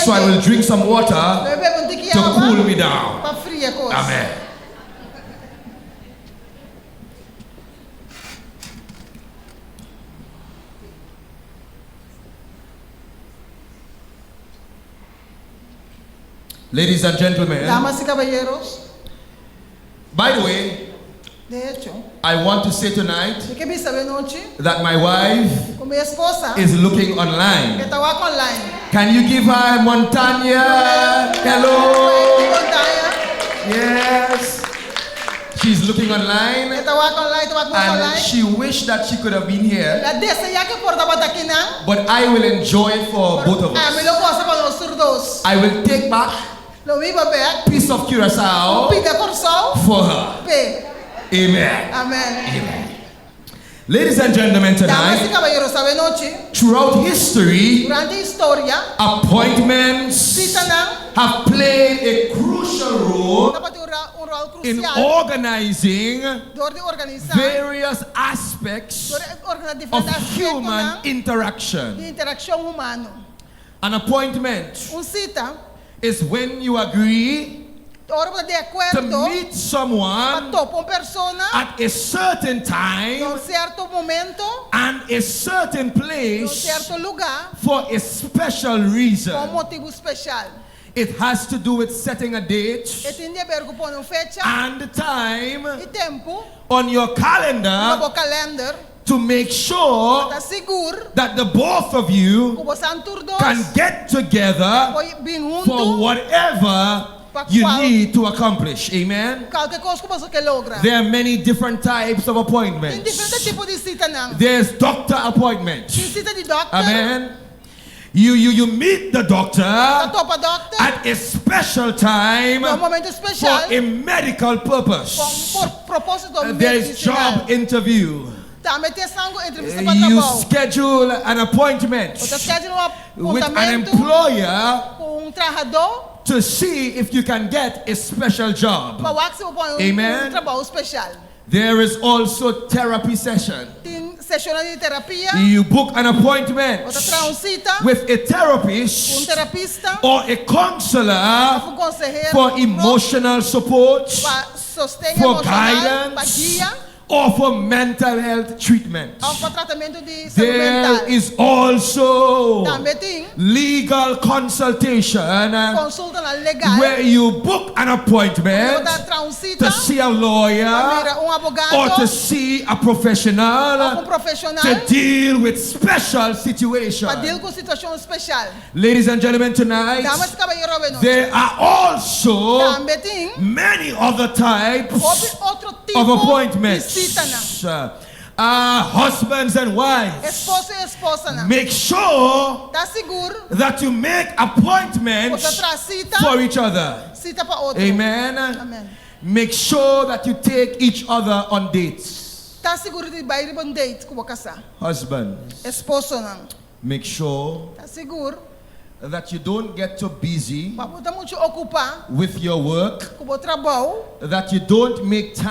So I will kayente. drink some water Lo mi bebe un tiki to awa cool me down. pa fria kos. Amen. Ladies and gentlemen, Damas i kabayeros, by the way, de echo, I want to say tonight mi ke bisa awe nochi that my wife ku mi esposa is looking online. e ta wak online. Can you give her Montaña? Hello. Montaña. Yes. She's looking online. E ta wak online, ta wak nos And online. she wished that she could have been here. El a deseá ku e por tabata akinan. But I will enjoy it for both of Ami us. lo gosa pa nos tur dos. I will take back Lo mi hiba bèk piece of un Curacao pida Kòrsou for her. p'e. Amen. Amen. Amen. Ladies and gentlemen, Damas tonight, i kabayeros, awe nochi, throughout history, durante historia, appointments sitanan have played a crucial role tabatin un un rol in krusial organizing dor di organisá various aspects dor di organisá of diferente human aspektonan di interaction. interakshon humano. An appointment Un sita is when you agree Ora bo ta di to akuerdo meet pa someone topa un persona at a certain time na un sierto momento, and a certain na un place sierto lugá for a special pa un reason. motibu speshal. It has to do with setting a date E tin di aber ku pone un fecha and time i tempu on your riba calendar bo kalènder to make sure pa ta sigur that the both of you ku bosan tur dos can get together por bin for huntu whatever pa you kual need to accomplish. Amen. kualke kos ku boso ke logra. There are many different types of Tin appointments. diferente tipo di sitanan. There's doctor appointments. Tin sita di dòkter. Amen. You you you meet the doctor Ta topa dòkter at a special time na un momento for speshal a medical purpose. pa un propósito There is medisinal. job interview. Tambe tin esnan ku entrevista pa You trabou. schedule an appointment Bo ta schedule un with an apuntamentu employer ku un trahadó to see if you can get a special job. pa wak si bo por haña Amen. un trabou speshal. There is also therapy session. Tin seshonnan di terapia. You book an appointment Bo ta traha un sita with a ku un therapist terapista or a counselor òf un konsehero for emotional support, pa sosten for emoshonal, pa guidance, guia or for mental health treatment. òf pa tratamentu di salú There mental. is also Tambe tin legal consultation konsultanan legal where you book an unda bo appointment ta traha un sita to see a pa lawyer mira un or abogado to see a òf un professional profeshonal to deal with special situations. pa deal ku situashon speshal. Ladies and gentlemen, tonight Damas i kabayero awe nochi. there are also Tambe tin many other types hopi otro of tipo di appointments. sitanan. Husbands and wives, Esposo i esposanan. make sure Ta sigur that you make ku appointments ta traha sita, for each other. sita pa otro. Amen. Amen. Make sure that you take each other on dates. Ta sigur di bai riba un date ku bo kasá. Husbands, Esposonan, make sure ta sigur that you don't get too busy pa bo ta muchu okupá with your work ku bo trabou, that you don't make ku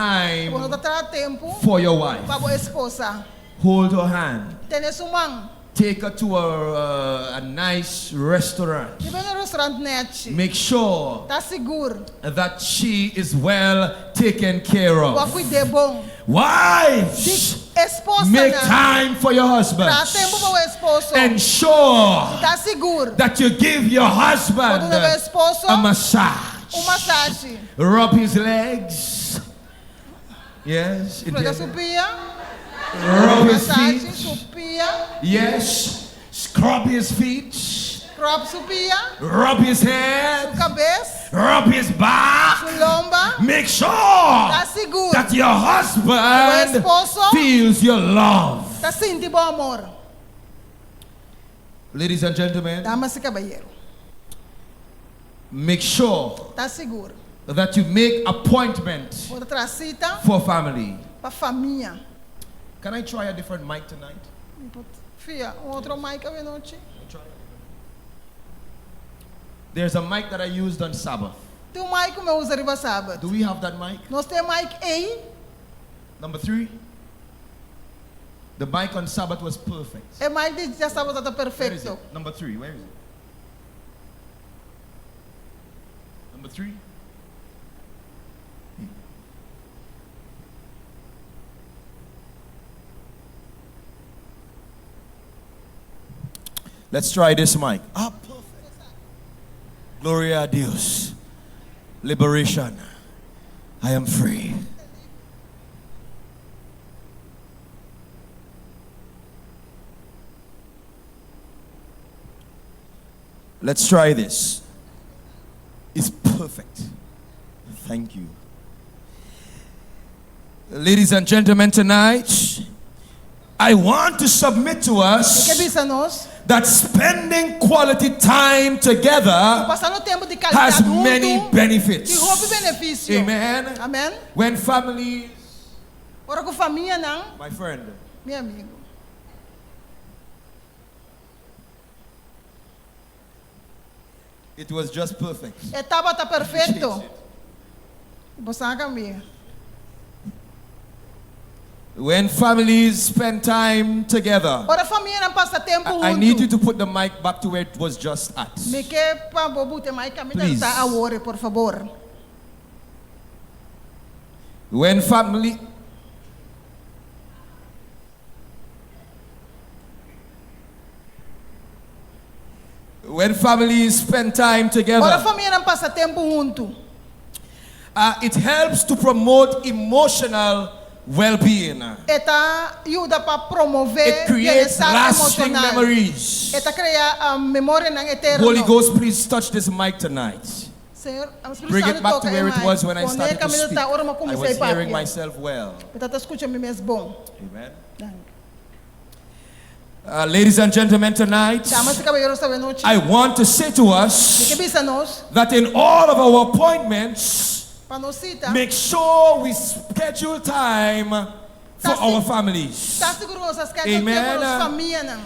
bo no time ta traha tempu for your wife. pa bo esposa. Hold her hand. Tene su man. Take her to a, a nice restaurant. Hiba na un restaurant nèchi. Make sure Ta sigur that she is well taken care bo a of. kuid'é bon. Wives, Di esposanan. make time for your husband. Traha tempu pa bo esposo. Ensure Ta sigur that you give your bo husband duna bo esposo a massage. un masashi. Rub his legs. Yes. Frega su pia. Rub his Masashi feet. su pia. Yes. Scrub his feet. Scrub su pia. Rub his head. Su kabes. Rub his back. Su lomba. Make sure Ta sigur that your husband Bo esposo feels your love. ta sinti bo amor. Ladies and gentlemen, Damas i kabayero, make sure ta sigur that you make appointment bo ta traha sita for family. pa famia. Can I try a different mic tonight? Mi por fia un otro mic awenochi? There's a mic that I used on Sabbath. Tin un mic ku mi a usa riba Sabat. Do we have that mic? Nos tin e mic ei? Number 3. The mic on Sabbath was perfect. E mic di djasabat tabata Where is perfecto. it? Number 3, where is it? Number 3. Let's try this mic. Ah, perfect. Gloria a Dios. Liberation. I am free. Let's try this. It's perfect. Thank you. Ladies and gentlemen, tonight, I want to submit to Mi ke us bisa nos, that spending quality time together pasando tempu di has kalidat many huntu, benefits. tin hopi benefisio. Amen. Amen. When families, Ora ku famianan, my friend, mi amigu. It was just perfect. E tabata perfekto. Bo sa kambia. When families spend time together, Ora famianan pasa tempu I need you huntu. to put the mic back to where it was just at. Mi ke pa bo buta e mic kaminda Please. ta awor, por fabor. When family When families spend time together, Ora famianan pasa tempu huntu. it helps to promote emotional well-being. E ta yuda pa promové It creates bienestar lasting emoshonal. memories. E ta krea memorianan eterno. Holy Ghost, please touch this mic tonight. Señor, Spiritu Bring Santu it back toka to e where it mic. was when I Pone started to kaminda speak. ta ora mi a I kuminsá was e papia. hearing myself well. Mi tabata skucha mi mes bon. Amen. Danki. Ladies and gentlemen, tonight, Damas i kabayeros awe nochi. I want to say to Mi us ke bisa nos that in all of our appointments, pa nos sita. make sure we schedule time for our families. Ta sigur nos a schedule Amen. tempu pa nos famianan.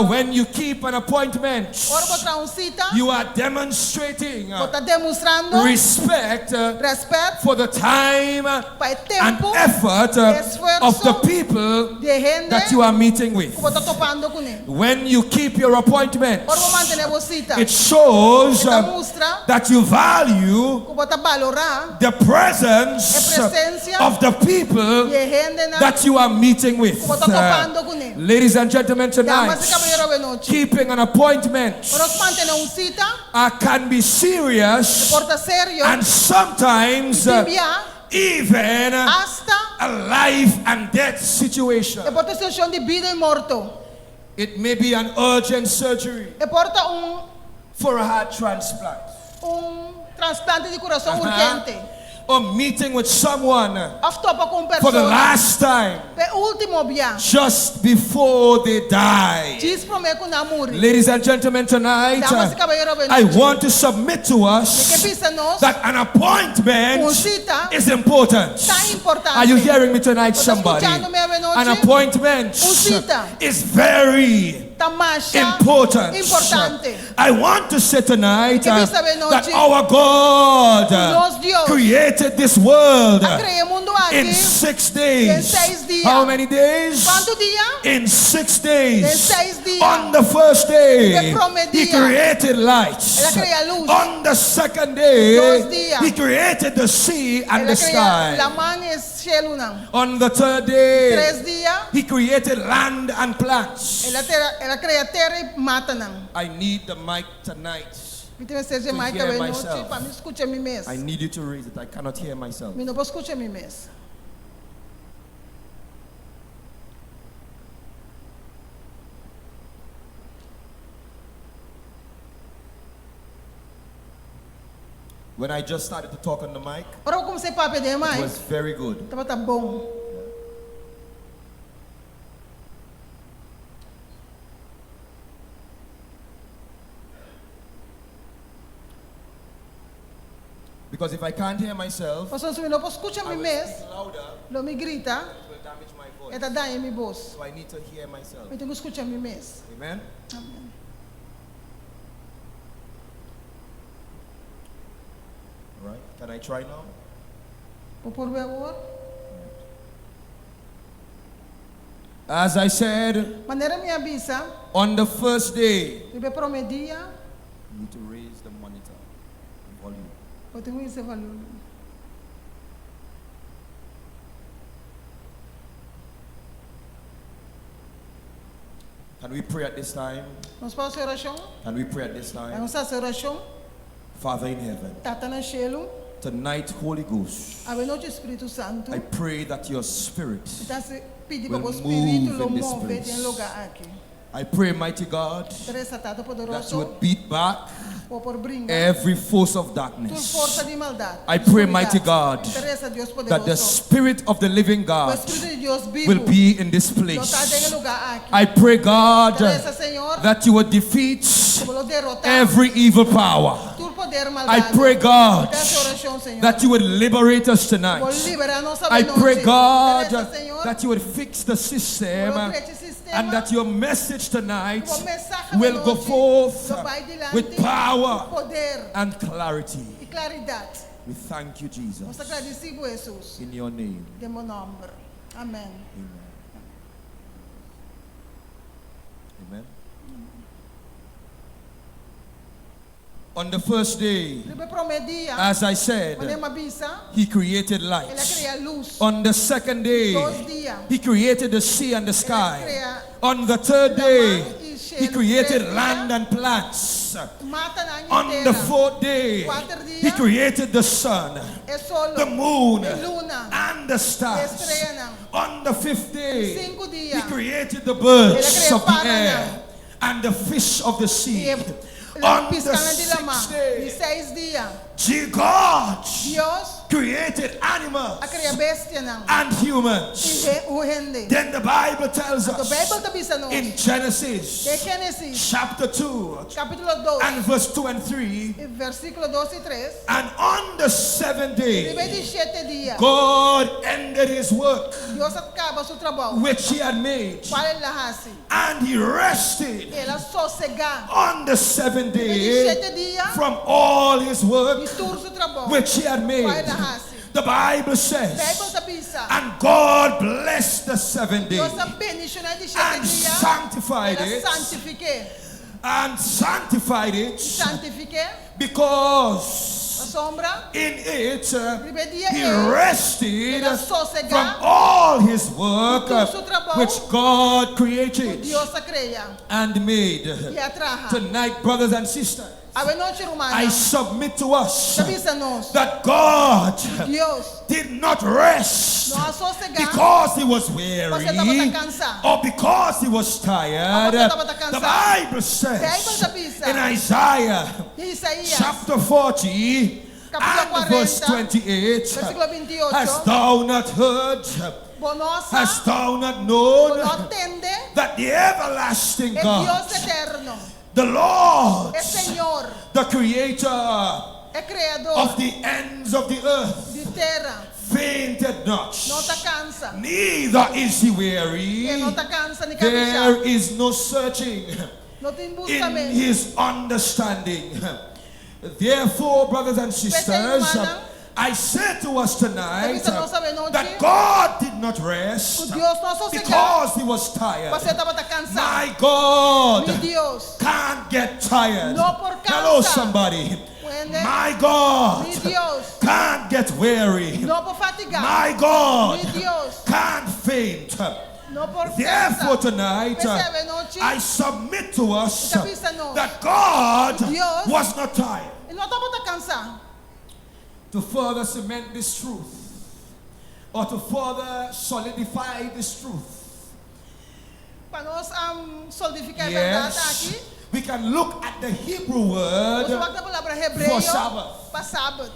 When you keep an appointment, Ora bo traha un sita, you are demonstrating bo ta demostrando respect rèspèt for the time pa e and tempu effort esfuerso of the people di e hende that you are meeting with. ku bo ta topando kuné. When you keep your appointment, Ora bo mantené bo sita, it shows e ta mustra that you value ku bo ta balorá the presence e presensia of the people di e hendenan that you are meeting with. ku bo ta topando kuné. Ladies and gentlemen, tonight, Damas i kabayero awe nochi. keeping an appointment Ora nos mantené un sita, can be serious e por ta serio and sometimes i tin bia even asta a life and death situation. e por ta situashon di bida i morto. It may be an urgent surgery E por ta un for a heart transplant. un transplante di kurason urgente. Or meeting with someone Òf topa ku un for the persona last time p'e último bia. just before they die. Djis promé ku nan muri. Ladies and gentlemen, tonight Damas i kabayero I want to submit to Mi ke us bisa nos that an appointment un sita is important. ta importante. Are you hearing me tonight, Bo ta somebody? skuchando mi awe nochi? An appointment Un sita is very ta masha important. importante. I want to say tonight Ke bisa awe nochi that our God nos Dios created this world a krea e mundu in aki 6 days. den seis dia. How many days? Kuantu dia? In 6 days. Den seis dia. On the first day, E promé He dia. created lights. El a krea lus. On the second day, Dos dia. He created the sea and El the a krea sky. laman i shelunan. On the third day, Tres dia, He created land and plants. el a tera, el a krea tera i matanan. I need the mic tonight. Mi tin mester dje To mic hear awe nochi myself. pa mi skucha mi mes. I need you to raise it. I cannot hear myself. Mi no por skucha mi mes. When I just started to talk on the mic, Ora ku kuminsá papia den it mic, was very good. tabata bon. Because if I can't hear myself, Pasobra si mi no por skucha I mi will mes, speak louder, lo mi grita, it will damage my e voice. ta daña mi bos. So I need to hear myself. Mi tin ku skucha mi mes. Amen. Amen. All right. Can I try now? Bo por purba awor? As I said, Manera mi a bisa, on the first day, riba e promé dia, you need to raise the monitor. Volume. Bo tin ku hisa volumen. Can we pray at this time? Nos por hasi orashon? Can we pray at this time? Nos hasi orashon? Father in heaven, Tata na shelu, tonight, Holy Ghost, awe nochi Spiritu Santu, I pray that your spirit mi ta pidi pa will bo Spiritu move lo in this move place. den lugá aki. I pray, mighty God, Ta resa Tata that you Poderoso, would beat back bo por bringa every force of tur darkness. forsa di maldat. I pray, mighty God, Mi ta resa Dios that the Poderoso, Spirit of the living ku e God Spiritu di Dios bibu will be in this lo ta den e place. lugá aki. I pray, God, Ta resa, Señor, that you would defeat ku bo lo derotá every evil power. tur poder I malbado. pray, God, Mi ta hasi orashon, Señor, that you would liberate us tonight. bo liberá nos I awe pray, nochi. God, Mi ta resa, Señor, that you would fix the ku bo lo system drecha e sistema, and that your message tonight ku bo mensahe will go anochi forth lo bai dilanti with power ku poder and clarity. i klaridat. We thank you, Nos Jesus, ta gradisí bo, Hesus, in your name. den bo nòmber. Amèn. Amen. Amen. On the first day, Riba e promé dia, as I said, manera mi a bisa, he created el a light. krea lus. On the second day, Dos dia, he created the sea and the el a sky. krea On the third day, laman i he shelu. created Tres dia, land and plants. matanan i On the tera. fourth day, Kuater dia, he created the sun, e solo, the moon, e luna, and the e stars. streanan. On the fifth day, Sinku dia, he created the birds El a krea of the paranan. air and the fish of the sea. I e On the piskanan di laman. sixth day, Di seis dia, God Dios created animals a krea bestianan and i humans. hende. Then the Bible tells Anto us Beibel ta bisa nos in Genesis den Génesis chapter 2 kapítulo 2 and verse 2 and 3, i versíkulo 2 i 3, and on the seventh day, Riba e di shete dia, God ended his work Dios a kaba su trabou, which he had made, kual el a hasi. and he rested El a sosegá on the seventh riba e di day shete dia from all his work di tur su trabou, which he had kual made. el a hasi. The Bible Beibel says, ta bisa, and God blessed the seventh day Dios a bendishoná e di shete and dia, sanctified el a it, santifik'é. and sanctified it Santifik'é, because pasobra in it riba e dia he ei, rested el a sosegá from all his work di tur su trabou which God ku created Dios a krea and made. i a traha. Tonight, brothers and sisters, Awe nochi, I rumannan, submit to us ta bisa nos, that God Dios did not rest no a sosegá because he was weary pasobra e tabata kansá or because he was tired. òf pasobra e tabata The kansá. Bible Beibel says ta bisa in Isaiah den Isaías chapter 40 kapítulo and verse 40, 28, versíkulo 28, Hast thou not heard? Bo no sa, Hast thou not bo known no tende that the everlasting e God, Dios eterno, the Lord, e Señor, the creator e Kreador of the ends of the earth, di tera, fainted not, no ta kansa, neither is he e weary. no ta kansa ni There kabishá, is no searching no tin in buskamentu. his understanding. Therefore, brothers and P'esei, sisters, rumannan, I say to us tonight ta bisa nos awe nochi that God did not ku rest Dios no a sosegá because he was tired. pasobra e tabata kansá. My God Mi Dios can't get tired. no por Hello, kansa. somebody. Wende, My God mi Dios can't get weary. no por fatigá. My God Mi Dios can't faint. no por Therefore, kansa. tonight, P'esei awe nochi, I submit to us ta bisa nos that God Dios was not tired. e no tabata kansá. To further cement this truth, or to further solidify this truth, Pa nos solidifiká e bèrdat yes, aki, we can look at the Hebrew word nos wak e palabra for hebreo Sabbath. pa Sabat.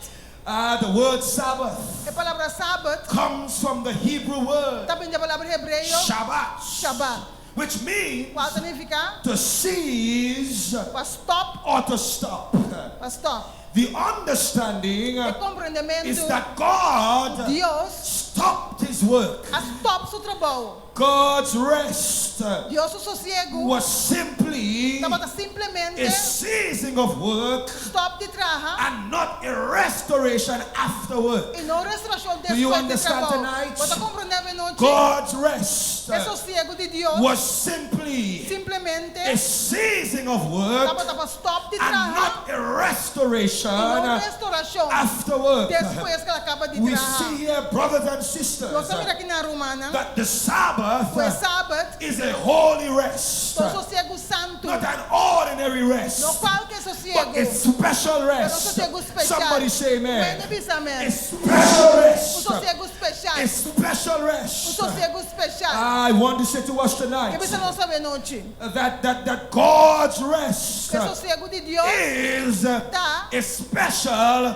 The word Sabbath E palabra Sabat comes from the Hebrew word ta bin di e palabra hebreo Shabbat, Shabbat, which means kual ta nifiká to cease pa stòp, or to stop. pa stòp. The understanding E is komprendementu that God Dios stopped his work. a stòp su trabou. God's rest Dios su sosiegu was simply tabata simplemente a ceasing of work stòp di traha and not a restoration after work. i no restorashon Do you despues di understand trabou. tonight? Bo ta komprendé awe nochi? God's rest E sosiegu di Dios was simply simplemente a ceasing of work tabata pa stòp di and traha not a restoration. restoration I no un restorashon after work. Despues ku el a kaba di We traha. see here, brothers and sisters, Nos ta mira aki na rumannan that the Sabbath ku e Sabat is a holy rest, ta un sosiegu santu, not an ordinary rest, no kualke but sosiegu, a special pero un rest. sosiegu spesial. Somebody say amen. Wende bisa amen. A special Un rest. sosiegu spesial. A special Un rest. sosiegu spesial. I want to say to us Ke tonight bisa nos awe nochi. that God's rest Ku e sosiegu di Dios is ta a special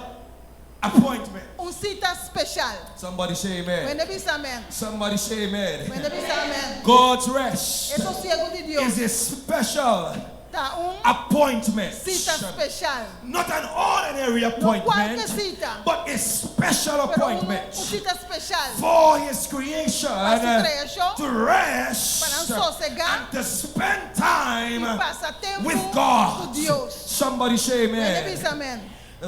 appointment. un sita spesial. Somebody say amen. Wende bisa amen. Somebody say amen. Wende bisa amen. God's rest E sosiegu di Dios is a special ta un appointment. sita spesial. Not an ordinary No appointment, kualke sita, but a special pero un, appointment un sita spesial for His creation pa su kreashon, to rest pa nan sosegá and to spend time i pasa tempu with God. ku Dios. Somebody say Wende amen. bisa amen.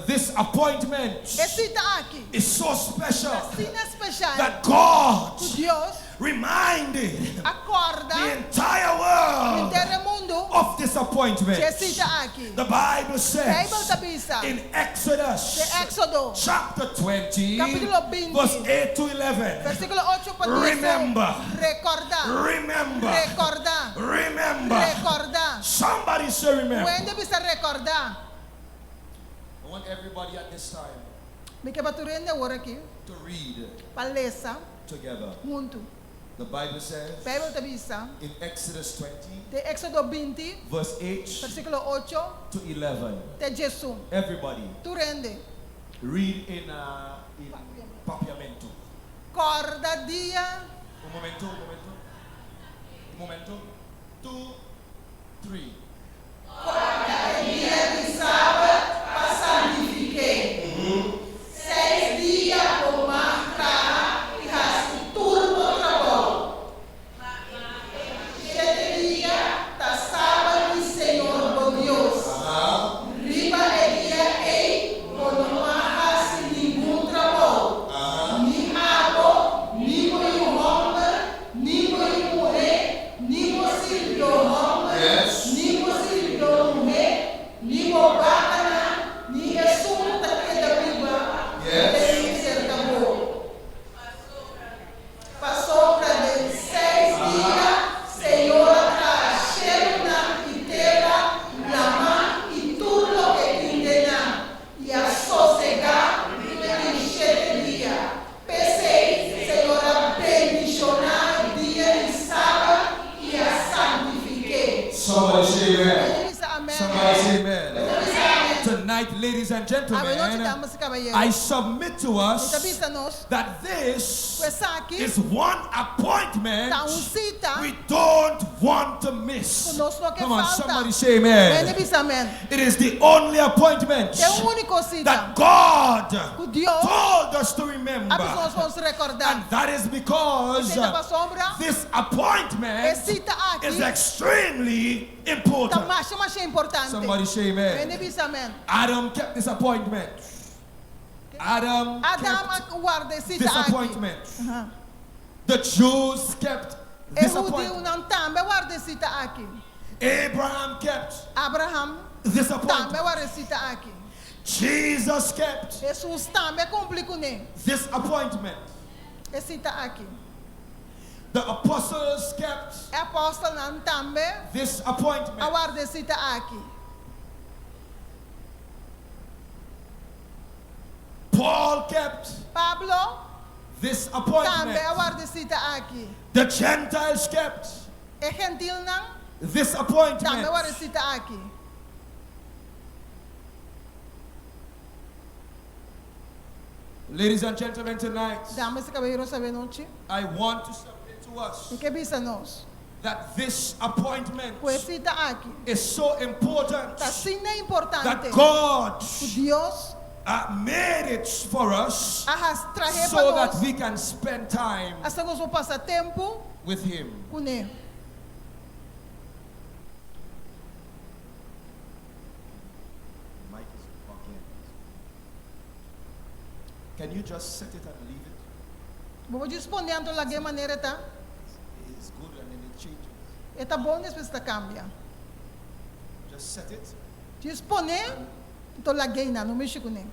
This appointment E sita aki is so special ta asina spesial that God ku Dios reminded a kòrda the entire world henter e mundu of this appointment. di e sita aki. The Bible says Beibel ta bisa in Exodus den Éksodo chapter 20, kapítulo 20, verse 8 to 11. versíkulo 8 pa 10. Remember. Rekordá. Remember. Rekordá. Remember. Rekordá. Somebody say remember. Wende bisa rekordá. I want everybody at this time Mi ke pa tur hende awor aki to read pa lesa together. huntu. The Bible says Beibel ta bisa in Exodus 20, den Éksodo 20, verse 8 versíkulo 8 to 11. te 11. Everybody, Tur hende. read in, uh, in Papiamento. Kòrda dia. Un momento, un momento. Un momento. Two, three. Kòrda e dia di sabat pa santifik'é. Seis dia bo mag traha i hasi tur bo trabou. Ma e di shete dia ta sabat di Señor bo Dios. Riba e dia ei bo no mag hasi ningun trabou, ni abo, ni bo yu hòmber, ni bo yu muhé, ni bo sirbidó hòmber, ni bo sirbidó muhé, ni bo bakanan, ni esun ta keda biba den serka bo. Pasobra den seis dia Señor a traha shelunan i tera, laman i tur loke tin den nan, i a sosegá riba e di shete dia. P'esei Señor a bendishoná e dia di sabat i a santifik'é. Somebody say amen. Puede bisa amen. Somebody say amen. Puede bisa amen. Tonight, ladies and Awe nochi, gentlemen, damas i kabayeros, I submit to mi ta us bisa nos that this ku esaki is one appointment ta un sita we don't want to miss. ku nos no ke Come on, falta. somebody say amen. Puede bisa amen. It is the only appointment Ta e úniko sita that God ku Dios told us to a remember. bisa nos pa nos rekordá. And that is because Esei ta pasobra this e appointment sita aki is extremely ta important. masha masha importante. Somebody say amen. Wende bisa amen. Adam kept this appointment. Adam Adam kept a warda e sita this aki. appointment. Aha. The Jews kept E this appointment. hudiunan tambe a warda e sita aki. Abraham kept Abraham this tambe appointment. a warda e sita aki. Jesus kept Hesus tambe a kumpli kuné this appointment. e sita aki. The apostles kept E apòstelnan tambe this a appointment. warda e sita aki. Paul kept Pablo this tambe appointment. a warda e sita aki. The Gentiles kept E gentilnan this tambe appointment. a warda e sita aki. Ladies and gentlemen, tonight Damas i kabayeros awe nochi. I want to submit to us Mi ke bisa nos that this appointment ku e sita aki is so important ta asina that importante God ku Dios uh, made it for us a has trahe pa so that nos we can spend time asina nos por pasa tempu with Him. kuné. Mic is bugging. Can you just set it and leave it? Bo por pone anto lag'é manera e ta. It's good and then it changes. E ta bon despues ta kambia. Just set it Djis pone and Anto lag'é einan, no mishi kuné.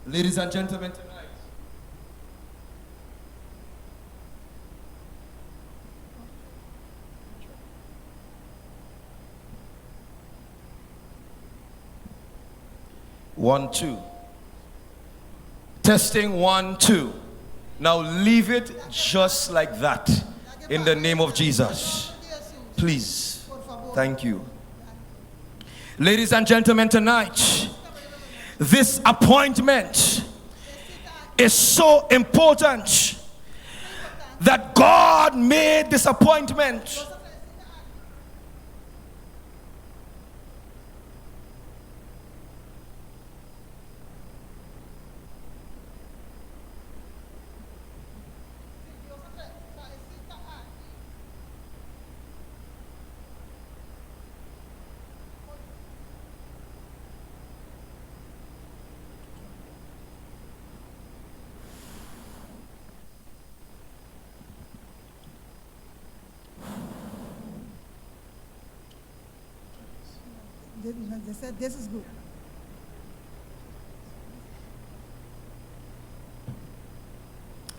Ladies and gentlemen, tonight. One, two. Testing one, two. Now leave it just like that. In the name of Jesus. Please. Thank you. Ladies and gentlemen, tonight, this appointment is so important that God made this appointment. They said this is good.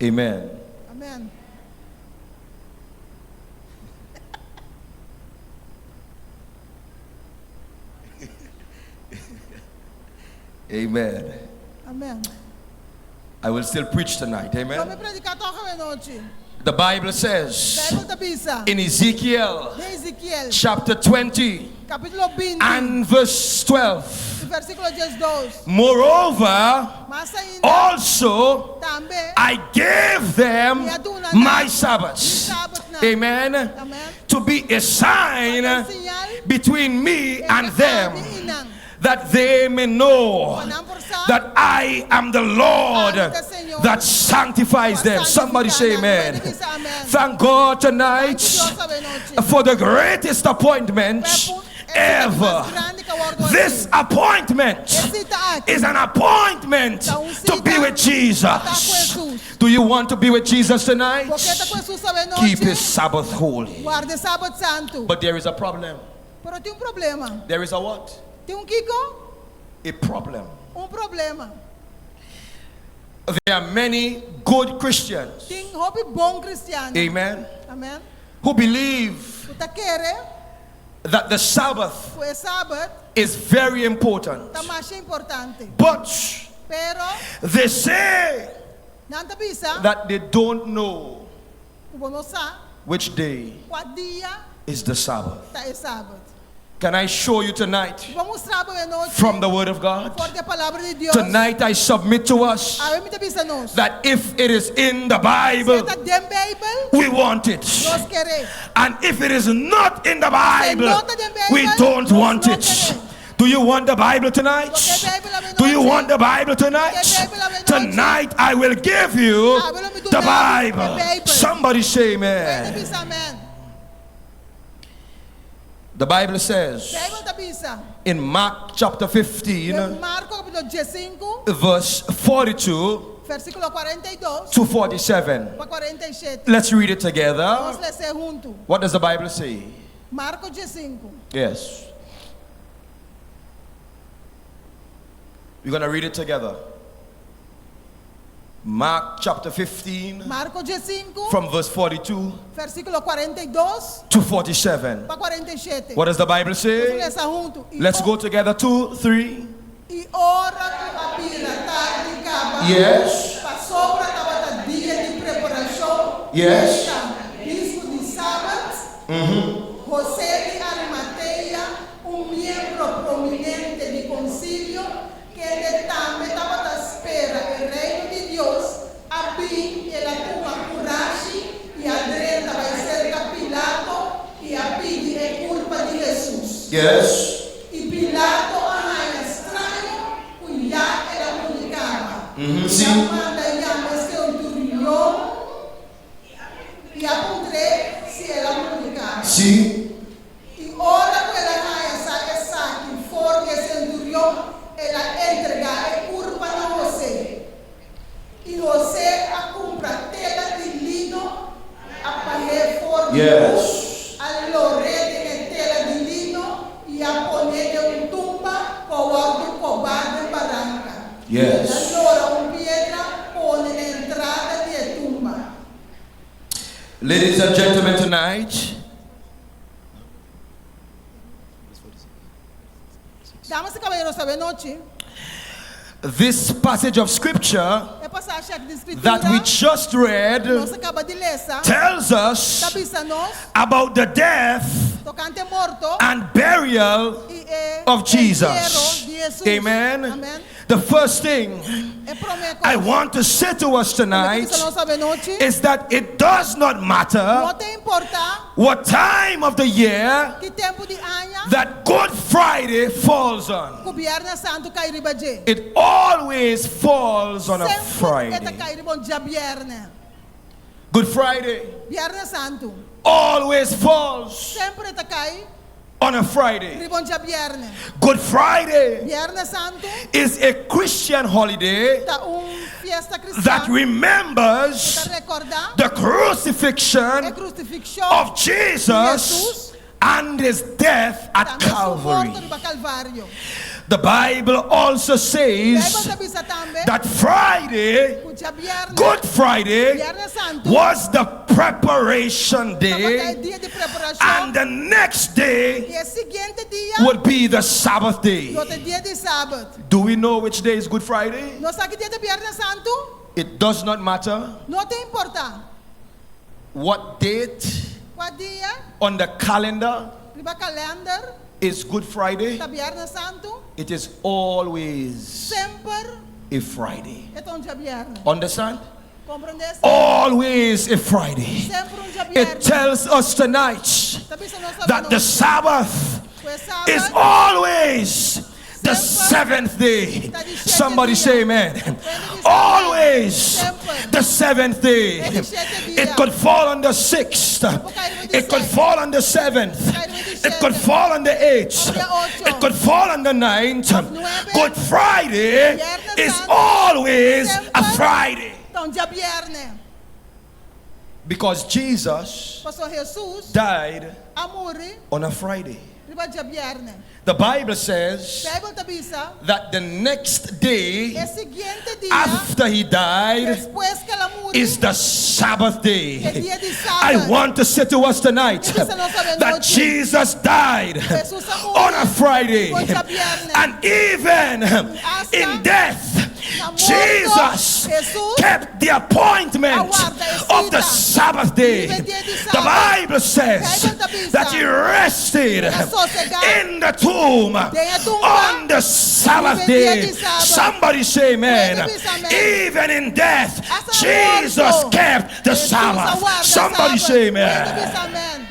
Amen. Amen. Amen. Amen. I will still preach tonight. Lo mi Amen. prediká tòg awe nochi. The Bible says Beibel ta bisa. in Ezekiel Den Ezekiel, chapter 20 kapítulo 20, and verse 12. versíkulo 12. Moreover, Mas ainda, also tambe, I gave them my Sabbaths. Amen. Amen. To be a sign Señal between me and them, entre ami i nan. that they may know Pa nan por sa that I am the Lord that sanctifies them. Somebody say amen. Thank God tonight for the greatest appointment ever. This appointment is an appointment to be with Jesus. Do you want to be with Jesus tonight? Bo ke ta ku Hesus awe Keep nochi. his Sabbath holy. Warda sabat santu. But there is a problem. Pero tin un problema. There is a what? Tin un kiko? A problem. Un problema. There are many good Christians, Tin hopi bon kristian. amen, Amen. who believe Ku ta kere that the Sabbath ku e sabat is very important. ta masha importante. But Pero they say nan ta bisa that they don't know ku bo no sa which day kua dia is the Sabbath. ta e sabat. Can I show you tonight Ban mustra bo awe nochi from the Word of God? for di e palabra di Dios. Tonight I submit to us Awe mi ta bisa nos. that if it is in the Si Bible, e ta den Beibel, we want it. nos ker'é. And if it is not in the Bible, no ta den we Beibel, don't nos want no it. ker'é. Do you want the Bible tonight? Bo ke Beibel awe Do you nochi? want the Bible tonight? Bo ke Beibel awe nochi? Tonight I will give you Awe lo mi the duna bo Bible. Beibel. Somebody say Hende amen. bisa amen. The Bible says Beibel ta bisa. in Mark chapter 15, Den Marko kapítulo 15, verse 42 versíkulo 42 to 47. pa 47. Let's read it together. Nos les'é huntu. What does the Bible say? Marko 15. Yes. We're going to read it together. Mark chapter 15, Marko 15, from verse 42 versíkulo 42 to 47. pa 47. What does the Bible Nos say? lesa huntu. I Let's o- go together. Two, three. I ora ku a bira tardi kaba. Yes. Pasobra tabata dia di preparashon. Yes. Bispu di sabat. José di Arimatea, un miembro prominente di konsilio, kende tambe tabata spera e reino di Dios, a bin, el a tuma kurashi i a drenta bai serka Pilato i a pidi e kurpa di Hesus. Yes. I Pilato a haña straño ku ya el a muri kaba. Sí. I a manda yama e senturion i a puntr'é si el a muri kaba. Sí. I ora ku el a haña sa esaki for di e senturion, el a entregá e kurpa na Hosé. I Hosé a kumpra tela di lino, a pah'é for di Yes. krus, a lor'é den e tela di lino i a pon'é den Yes. El a lora un piedra pone na entrada di e tumba. Ladies and gentlemen, tonight, Damas i kabayeros, awe nochi, this passage of scripture e pasashi aki di that Skritura we just read ku nos a kaba di lesa tells ta us bisa nos about the death tokante morto and burial i e of entierro Jesus. di Hesus. Amen. Amen. The first thing E promé I kos want to say to us ku mi ke tonight bisa nos awe nochi, is that it does not matter no ta importá what time of the year ki tempu di aña that Good Friday falls on. ku Bièrnè Santu kai riba dje. It always falls on a Semper e ta Friday. kai riba un djabièrnè. Good Friday Bièrnè Santu always falls semper e ta kai on a Friday. riba un djabièrnè. Good Friday Bièrnè Santu is a Christian holiday ta un fiesta that kristian ku remembers ta rekordá the e crucifixion krusifikshon of Jesus Jesus and his death at tambe su Calvary. morto riba Kalvario. The Bible also Beibel says ta bisa tambe that Friday, ku djabièrnè, Good Friday, Bièrnè Santu, was the preparation tabata e day, dia di preparashon and the next day i e siguiente dia would be the Sabbath day. lo ta e dia di Sabat. Do we know which day is Good Friday? Nos sa ki dia ta Bièrnè Santu? It does not matter No ta importá what date kua dia on the calendar riba kalènder is Good Friday. ta Bièrnè Santu, It is always semper a Friday. e ta un djabièrnè. Understand? Komprondé esei? Always a Friday. Semper un It djabièrnè. tells us tonight Ta bisa nos awe that the nochi Sabbath ku e is Sabat always the seventh day. Somebody say amen. Always the seventh day. It could fall on the sixth. It could fall on the seventh. It could fall on the eighth. It could fall on the ninth. Good Friday is always a Friday. Ta un djabièrnè. Because Jesus Pasobra Hesus died a muri on a Friday. riba djabièrnè. The Bible says Beibel ta bisa that the next day e siguiente dia after he died despues ku el a muri is the Sabbath e day. dia di I Sabat. want to say to us tonight that Jesus died on a Friday and even in death Jesus kept the appointment of the Sabbath day. The Bible says that he rested in the tomb on the Sabbath day. Somebody say amen. Even in death, Jesus kept the Sabbath. Somebody say amen.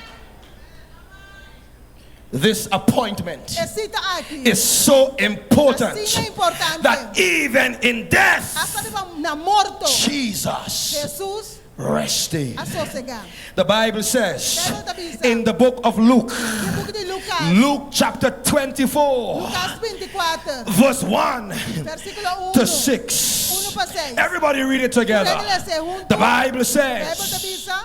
This appointment E sita aki is so important asina importante that even in death, Asta riba na morto Jesus Jesus rested. a sosegá. The Bible says in the book of Luke, Den buki di Lukas, Luke chapter 24, Lukas 24, verse 1 versíkulo to 1. 6. 1 pa 6. Everybody read it together. Tur hende les'é huntu. The Bible Beibel ta says, bisa,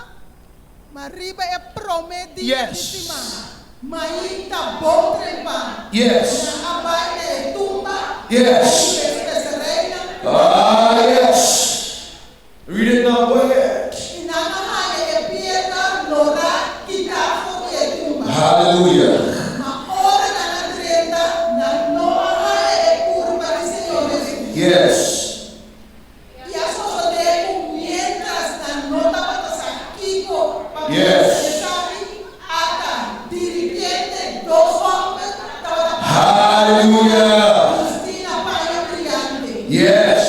Ma riba e promé dia di Yes. siman, mainta bon trempan, Yes. nan a bai na e tumba, Yes. i a buska e spesereinan, Ah, yes. Read it now, go ahead. i nan a haña e piedra lorá kitá for di e tumba. Hallelujah. Ma ora nan a drenta, nan no a haña e kurpa di Señor Hesus. Yes. I a sosodé ku miéntras nan no tabata sa kiko pa Yes. pensa di esaki, ata diripiente dos hòmber tabata para Hallelujah. bistí na paña briante. Yes.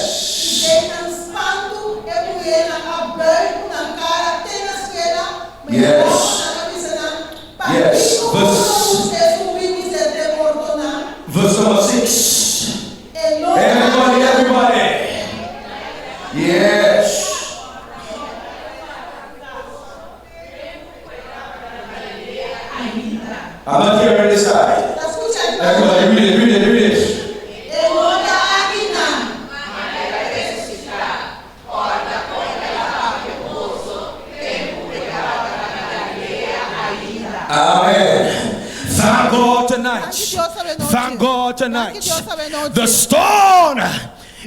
I den nan spantu e muhénan a bùig ku nan kara te na suela, ma e Yes. hòmbernan a bisa nan, Yes. Pakiko Verse boso buska esun bibu serka e mortonan? Verse number 6. E no Everybody, everybody. Yes. I'm not hearing this side. Ta skucha di Everybody, read it, read it, read it. E no ta akinan. Amen. Thank God tonight. Danki Dios awe nochi. Thank God Danki tonight. Dios awe nochi. The stone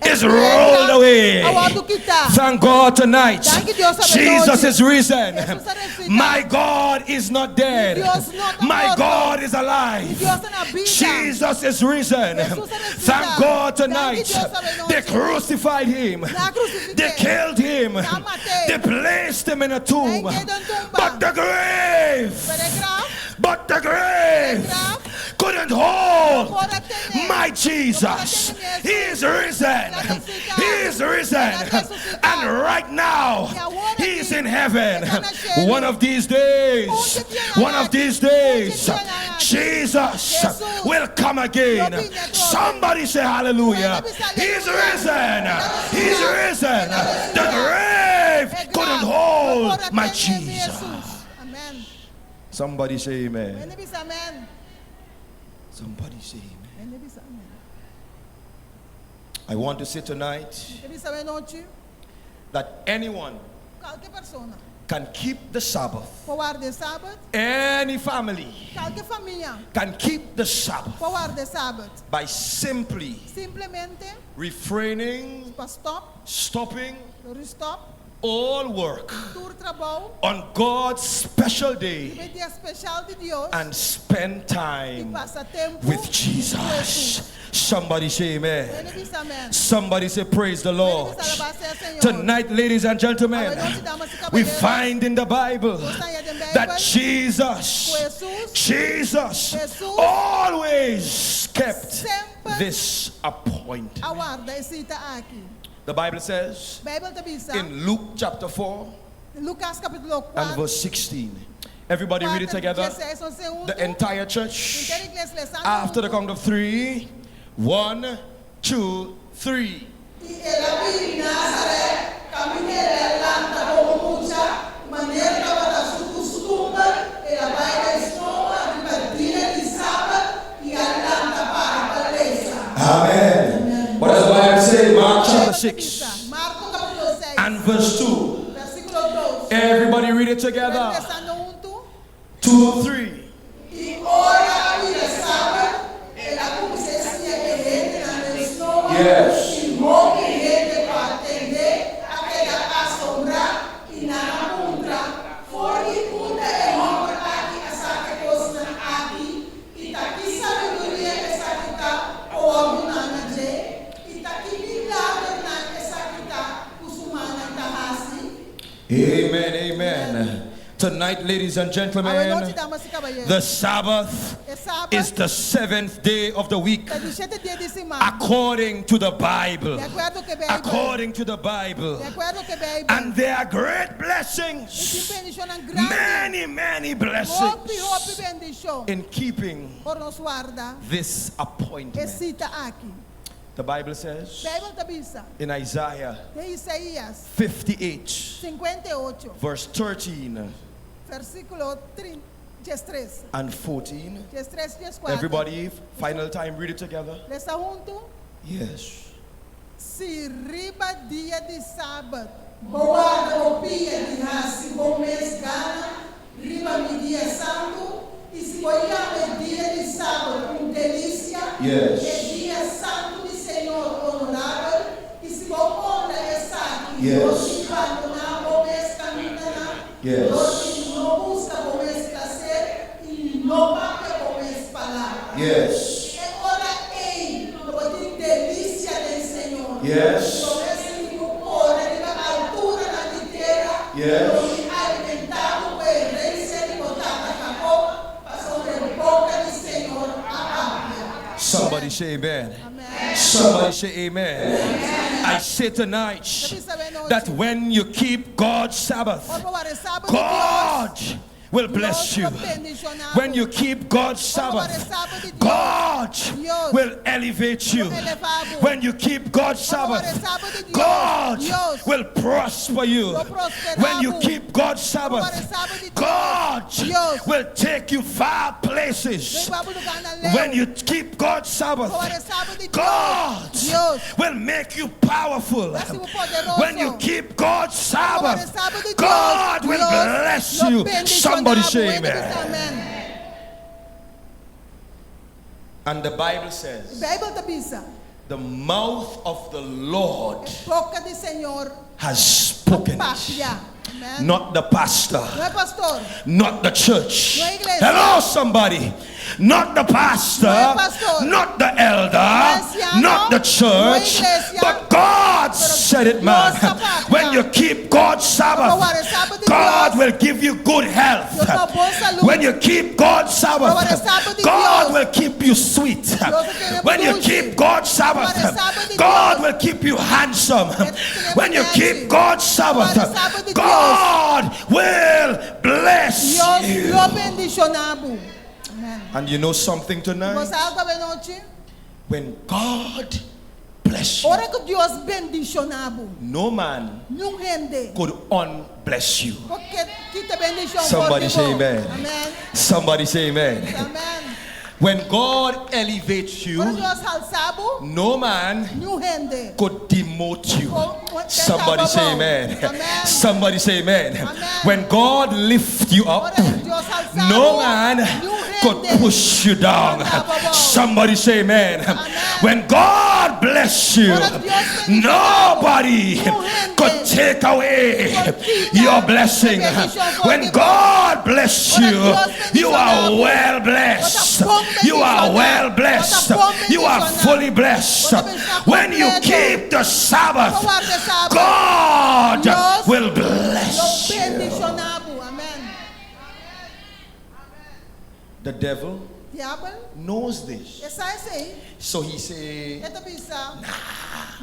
is rolled away. A wòrdu kitá. Thank God tonight. Danki Dios awe Jesus nochi. is risen. Jesus a resusitá. My God is not dead. Mi Dios no ta My morto. God is Mi alive. Dios ta na bida. Jesus is risen. Jesus a resusitá. Thank God tonight. Danki Dios awe nochi. They crucified him. Nan a krusifik'é. They killed him. Nan a mat'é. They placed him in a tomb. Nan a hik'é den tumba. But the grave, Pero e graf, but the grave graf couldn't hold no por a ten'é. my Jesus. He is risen. He is risen. And right now, he is in heaven. One of these days, one of these days, Jesus will come again. Somebody say hallelujah. He's risen. He's risen. The grave couldn't hold my Jesus. Amen. Somebody say amen. Hende bisa amen. Somebody say amen. Hende bisa amen. I want to say tonight Mi ke bisa awe nochi, that anyone kualke persona can keep the Sabbath. por warda sabat, Any family kualke famia can keep the Sabbath por warda sabat. by simply Simplemente refraining, pa stòp, stopping stòp, all work tur trabou, on God's special day e dia spesial di Dios and spend i time pasa tempu with Jesus. Somebody say amen. Hende bisa amen. Somebody say praise the Lord. Hende bisa alabá sea Señor. Tonight, ladies and gentlemen, we find in the Bible that Jesus, Jesus always kept this appointment. A warda e sita aki. The Bible says Beibel ta bisa, in Luke chapter 4 Lukas kapítulo 4, and verse 16. Everybody read it together. The entire church. After the count of three. One, two, three. I el a bin Nazaret, kaminda el a lanta komo mucha, manera tabata su kustumber, el a bai den snoa riba dia di sabat i a lanta para pa lesa. Amen. What does the Bible say? Mark chapter 6 Marko kapítulo 6, and verse 2. versíkulo 2. Everybody read it together. Lesando huntu. 2, 3. I ora a bira sabat, el a kuminsá siña e hendenan den snoa. Yes. I hopi hende ku a tend'é a keda asombrá i nan a puntra, For di unda e hòmber aki a saka e kosnan aki? I ta ki sabiduria esaki ta ku a duna na dje? I ta ki milagernan esaki ta ku su mannan ta hasi? Amen, amen. Tonight, ladies and gentlemen, Awe nochi, damas i kabayero. the Sabbath E sabat is the seventh day of the week, ta di shete dia di siman. according to the Bible. Di akuerdo ku Beibel. According to the Bible. Di akuerdo ku Beibel. And there are great I blessings, tin bendishonnan grandi. many, many Hopi, blessings hopi bendishon. in keeping Ora nos warda this e appointment. sita aki. The Bible says Beibel ta bisa in Isaiah den Isaías 58, 58, verse 13 versíkulo 13. and 14. 13 14. Everybody, final time, read it together. Lesa huntu. Yes. Si riba dia di sabat, bo warda bo pia di hasi bo mes gana riba mi dia santu, i si bo yama e dia di sabat un delisia, Yes. e dia santu di Señor onorabel, i si bo honra esaki, Yes. dor di bandoná bo mes kamindanan, Yes. dor di no buska bo mes plaser i no papia bo mes palabra. Yes. E ora ei lo bo tin delisia den Señor. Yes. Lo bo sinti bo kore riba alturanan di tera. Yes. Lo mi alimentá bo ku e herensia di bo tata Jacob, pasobra e boka di Señor a papia. Somebody say amen. Amen. Somebody say amen. I say tonight that when you keep God's Sabbath, God will bless you. When you keep God's Sabbath, God will elevate you. When you keep God's Sabbath, God will prosper you. When you keep God's Sabbath, God will take you far places. When you keep God's Sabbath, God will make you powerful. When you keep God's Sabbath, God will bless you. Somebody say amen. And the Bible says Beibel ta bisa. The mouth of the Lord E boka di Señor has spoken a it. papia. Amen. Not the pastor. No e pastor. Not the church. No e iglesia. Hello, somebody. Not the pastor. No e pastor. Not the elder. No e ansiano. Not the church. No e iglesia. But God Pero said it, man. Dios a papia. When you keep God's Sabbath, Ora bo warda Sabat di God Dios. will give you good health. Dios ta dabo bon salú. When you keep God's Sabbath, Ora bo warda Sabat di God Dios. will keep you sweet. Dios ta tene When you dushi. keep God's Sabbath, Ora bo warda Sabat di God Dios. will keep you handsome. tene When you keep nechi. God's Sabbath, Ora bo warda Sabat di Dios. God will bless Dios you. lo bendishoná bo. Amen. And you know something tonight? Bo sa algu anochi? When God bless you, Ora ku Dios bendishoná bo. no man Niun hende could unbless you. por kita bendishon Somebody for say di bo. amen. Amen. Somebody say amen. Amen. When God elevates you, Ora Dios halsa bo, no man niun hende could demote you. por Somebody benta say bo. amen. Amen. Somebody say amen. Amen. When God lifts you up, Ora Dios halsa bo, no man niun could hende push you down. Manda bo. Somebody say amen. Amen. When God bless you, Ora Dios bendishoná bo, nobody niun hende could take away por kita your blessing. e bendishon for When di bo. God bless Ora you, Dios you are bendishoná bo, well blessed. bo ta bon You are bendishoná. well Bo ta blessed. bon You are bendishoná. fully blessed. Bo ta bendishoná When you kompleto. keep the Sabbath, Bo warda Sabat. God Dios will lo bless you. bendishoná bo. Amen. The devil Diabel knows this. e sa esei. So he say, E ta bisa.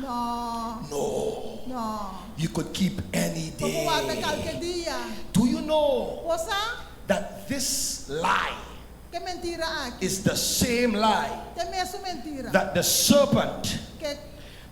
No. No, No. you could keep any Bo por warda day. kualke dia. Do you know Bo sa that this lie ku e mentira aki is the same lie ta e mesun mentira that the serpent ku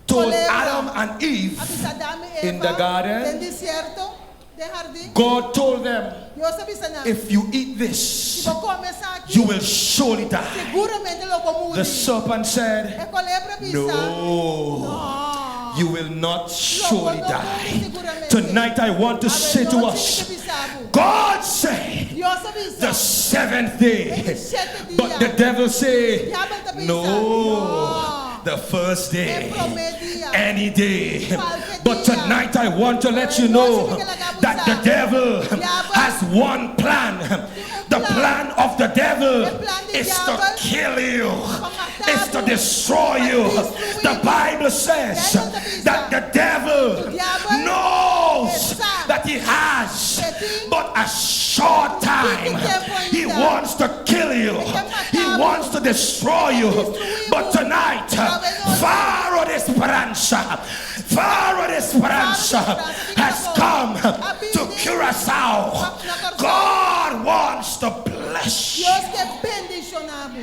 told kolebra Adam and Eve a bisa Adam i in the Eva garden? den desierto, den hardin? God told them, Dios a bisa nan, if you eat si this, bo kome esaki, you will surely die. siguramente lo bo muri. The serpent said, E kolebra a bisa, No, No. you will not Lo bo surely no muri die. siguramente. Tonight I want to say to Awe nochi us, mi ke bisa bo. God said, Dios a bisa, the seventh day. E di shete dia. But the devil say, Diabel ta bisa, no, No. the first day, E promé dia. any day. Kualke But dia. tonight I want to let you Pero know anochi mi ke laga bo that the sa. devil Diabel has one plan. tin un The plan. plan of the devil E plan di is to diabel kill you, pa mata is to bo, destroy pa you. destruí The bo. Bible says Bijbel ta bisa that the devil ku diabel knows e sa that he has ku e tin but a short un tiki time. tempu He ainda. wants to kill you. E ke mata He bo. wants to destroy E you. destruí But bo. tonight, Pero awenochi, Faro de Esperanza, Faro de Faro di Esperanza Speransa tin has abou. come A to bini Curacao. pa na Kòrsou. God wants to bless you. Dios ke bendishoná bo.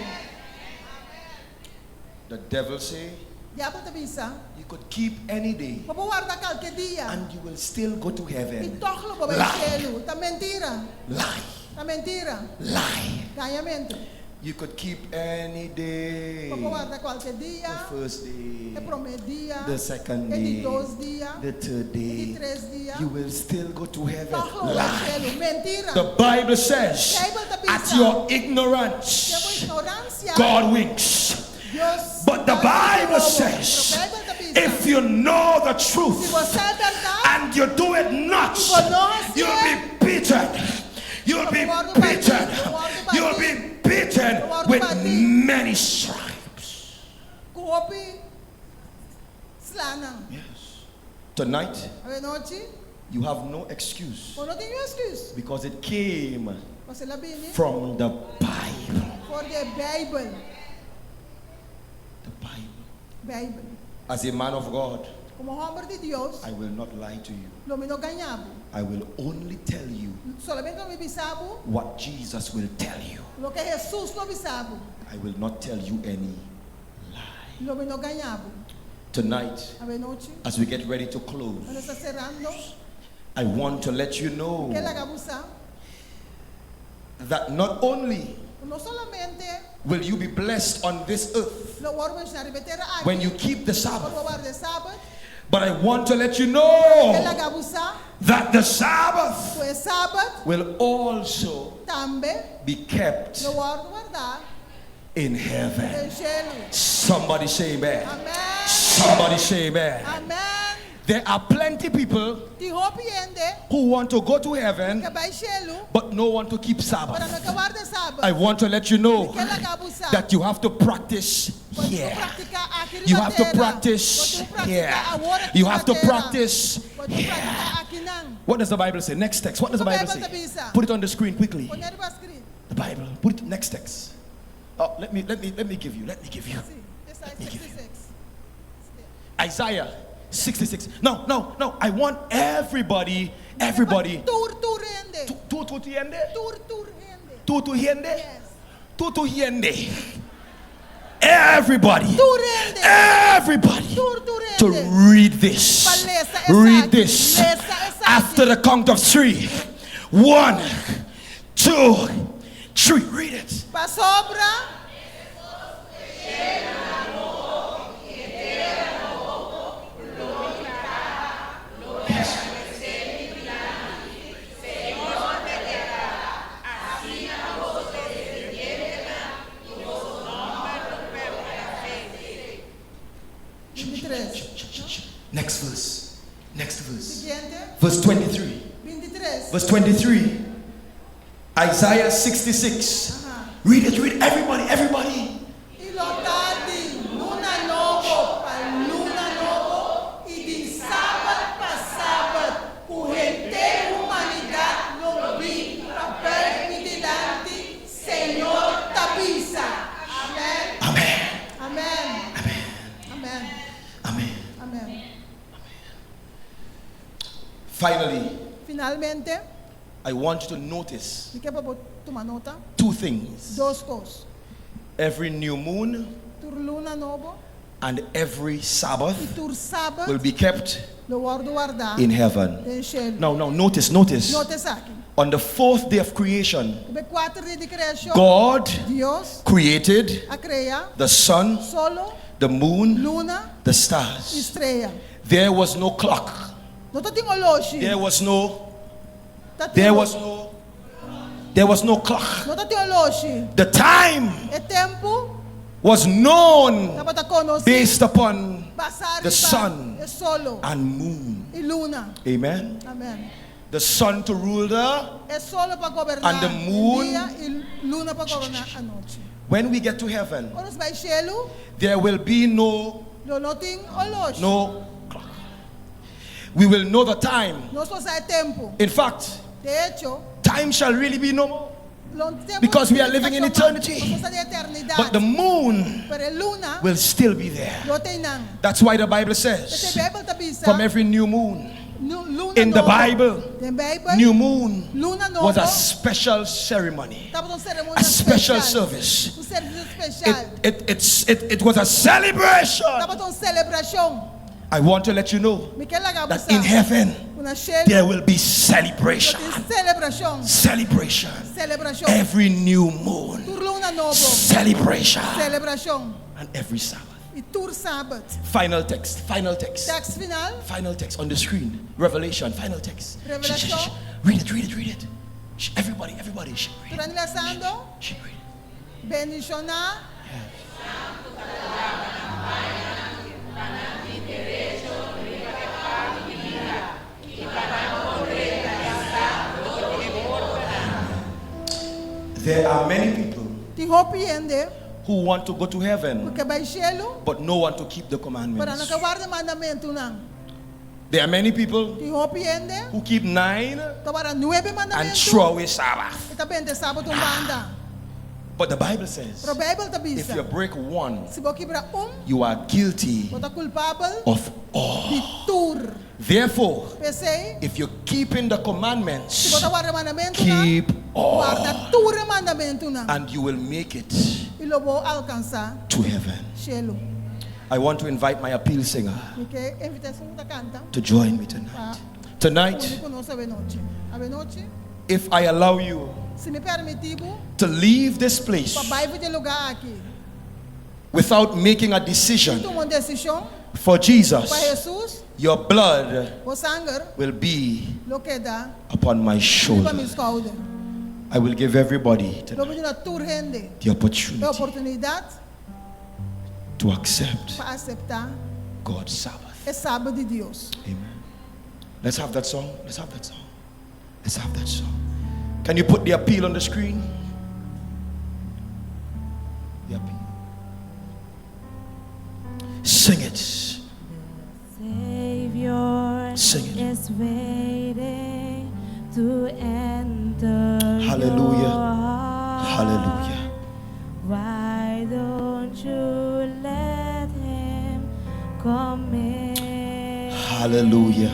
The devil say, Diabel ta bisa, you could keep any day Bo por warda kualke dia. and you will still go to I heaven. tòg lo bo bai Lie. shelu. Ta mentira. Lie. Ta mentira. Lie. Gañamentu. You could keep any day. Bo por warda kualke dia. The first day, E promé dia. the second E di day, dos dia. the third E di day. tres dia. You will still go to heaven. Tòg lo bo bai Lie. shelu. Mentira. The Bible says, Bijbel ta at bisa. your Den bo ignorance, ignoransia. God winks. Dios But the ta Bible wowo. says, Pero Bijbel ta bisa. if you know the Si truth bo sa e bèrdat and you do it not, i bo no hasié, you'll be beaten. You'll be Lo bo wòrdu batí, beaten. lo bo wòrdu You'll batí. be beaten Lo bo wòrdu with batí. many stripes. Ku hopi slanan. Yes. Tonight, Awenochi, you have no excuse bo no tin niun èksküs. because it came Pasobra el a bini from the Bible. for di Bijbel. The Bible. Bijbel. As a man of God, Komo hòmber di Dios, I will not lie to you. lo mi no gaña bo. I will only tell you Solamente lo mi bisa bo what Jesus will tell you. loke Hesus lo bisa bo. I will not tell you any lie. Lo mi no gaña bo. Tonight, Awenochi, as we get ready to close, ora nos ta serando, I want to let you know ke laga bo sa that not only no solamente will you be blessed on this earth lo bo wòrdu bendishoná riba e tera aki, when you keep the Sabbath, ora bo warda e Sabat, but I want to let you know Ke laga bo sa that the Sabbath ku e Sabat will also tambe be kept lo wòrdu wardá in heaven. den shelu. Somebody say amen. Amen. Somebody say amen. Amen. There are plenty people Tin hopi hende who want to go to heaven ke bai shelu, but no want to keep pero Sabbath. no ke warda sabat. I want to let you know Ke laga bo sa. that you have to practice Bo tin ku here. praktiká aki riba You have to tera. practice Bo tin ku praktiká here. awor aki You riba have to tera. practice Bo tin ku here. praktiká akinan. What does the Bible say? Next text. What does the Kiko Bible Beibel ta say? bisa? Put it on the screen quickly. Pone riba screen. The Bible. Put it next text. Oh, let me let me let me give you. Let me give you. Si, esei me give you. 66. Isaiah 66. No, no, no. I want everybody, everybody. Tur tur hende. Tu tu hende? Tur tur hende. Tu tu hende? Yes. Tu tu hende. Everybody. Tur hende. Everybody. Tur tur To hende. read this. Pa lesa esaki. Read this. Lesa esaki. After the count of three. One, two, three. Read it. Pasobra. Yes. 23. Next verse. Next verse. Siguiente. Verse 23. 23. Verse 23. Isaiah 66. Read it, read it. Everybody, everybody. I lo ta di luna nobo pa luna nobo i di sabat pa sabat ku henter humanidat lo bin pa bùig mi dilanti, Señor ta bisa. Amen. Amen. Amen. Amen. Amen. Amen. Finally, Finalmente, I want you to notice mi ke pa bo tuma nota two things. dos kos. Every new moon Tur luna nobo and every i Sabbath tur sabat will be kept lo wòrdu wardá in heaven. den shelu. Now, now, notice, notice. Nota esaki. On the fourth day of creation, E kuater dia di kreashon, God Dios created a krea the sun, solo, the moon, luna the i stars. strea. There was no clock. No tabatin oloshi. There was no, Tabatin there was no, there was no clock. No tabatin oloshi. The time E tempu was known tabata konosí based upon basá the riba sun e solo and moon. i luna. Amen. Amen. The sun to rule the. E solo pa goberná And the moon. dia i luna pa goberná anochi. When we get to heaven, Ora nos bai shelu, there will be no lo no tin oloshi. no clock. We will know the time. Nos lo sa e tempu. In fact, De echo, time shall really be no more. lo tempu Because we are living in eternity. Nos ta den eternidat. But the moon Pero e luna will still be there. lo t'einan. That's why the Bible P'esei says Beibel ta bisa from every new moon luna in the nobo. Bible, Den Beibel, new moon luna nobo was a special ceremony, tabata un seremonia a special spesial. service. Un servisio spesial. It, it, it's, it, it was a celebration. Tabata un selebrashon. I want to let you know Mi ke laga that in heaven Ku na shelu there will be celebration. tin selebrashon. Celebration. Selebrashon. Every new moon. Tur luna nobo. Celebration. Selebrashon. And every Sabbath. I tur sabat. Final text. Final text. Teksto final. Final text on the screen. Revelation. Final text. Shh, shh, shh, Revelation. shh. Read it, read it, read it. Shh, everybody, everybody. Shh, read it. Tur hende lesando. Shh, read it. Bendishoná. There are many people Tin hopi hende who want to go to heaven, ku ke bai shelu, but no one to keep the pero no commandments. ke warda mandamentunan. There are many people Tin hopi hende who keep nine ta warda nuebe and mandamentu throw away Sabbath. i ta benta sabat un banda. But the Bible says Pero Beibel ta if bisa, you break one, si bo kibra un, you are guilty bo ta kulpabel of all. di tur. Therefore, P'esei, if you're keeping the si bo commandments, ta warda mandamentunan, keep all, warda tur e mandamentunan and you will make it i lo bo alkansá to heaven. shelu. I want to invite my appeal singer Mi ke invitá esun ku ta kanta to join me tonight. pa Tonight, uni ku nos awenochi. Awenochi, if I allow you si mi permití bo to leave this place pa bai for di e lugá aki without making a sin decision tuma un desishon for Jesus, pa Hesus, your blood bo sanger will be lo keda upon my riba shoulder. mi skouder. I will give everybody Lo tonight mi duna tur hende the e opportunity oportunidat to accept pa aseptá God's Sabbath. E sabat di Dios. Amen. Let's have that song. Let's have that song. Let's have that song. Can you put the appeal on the screen? The appeal. Sing it. Savior Sing it. is waiting to enter Hallelujah. your heart. Hallelujah. Why don't you let him come in? Hallelujah.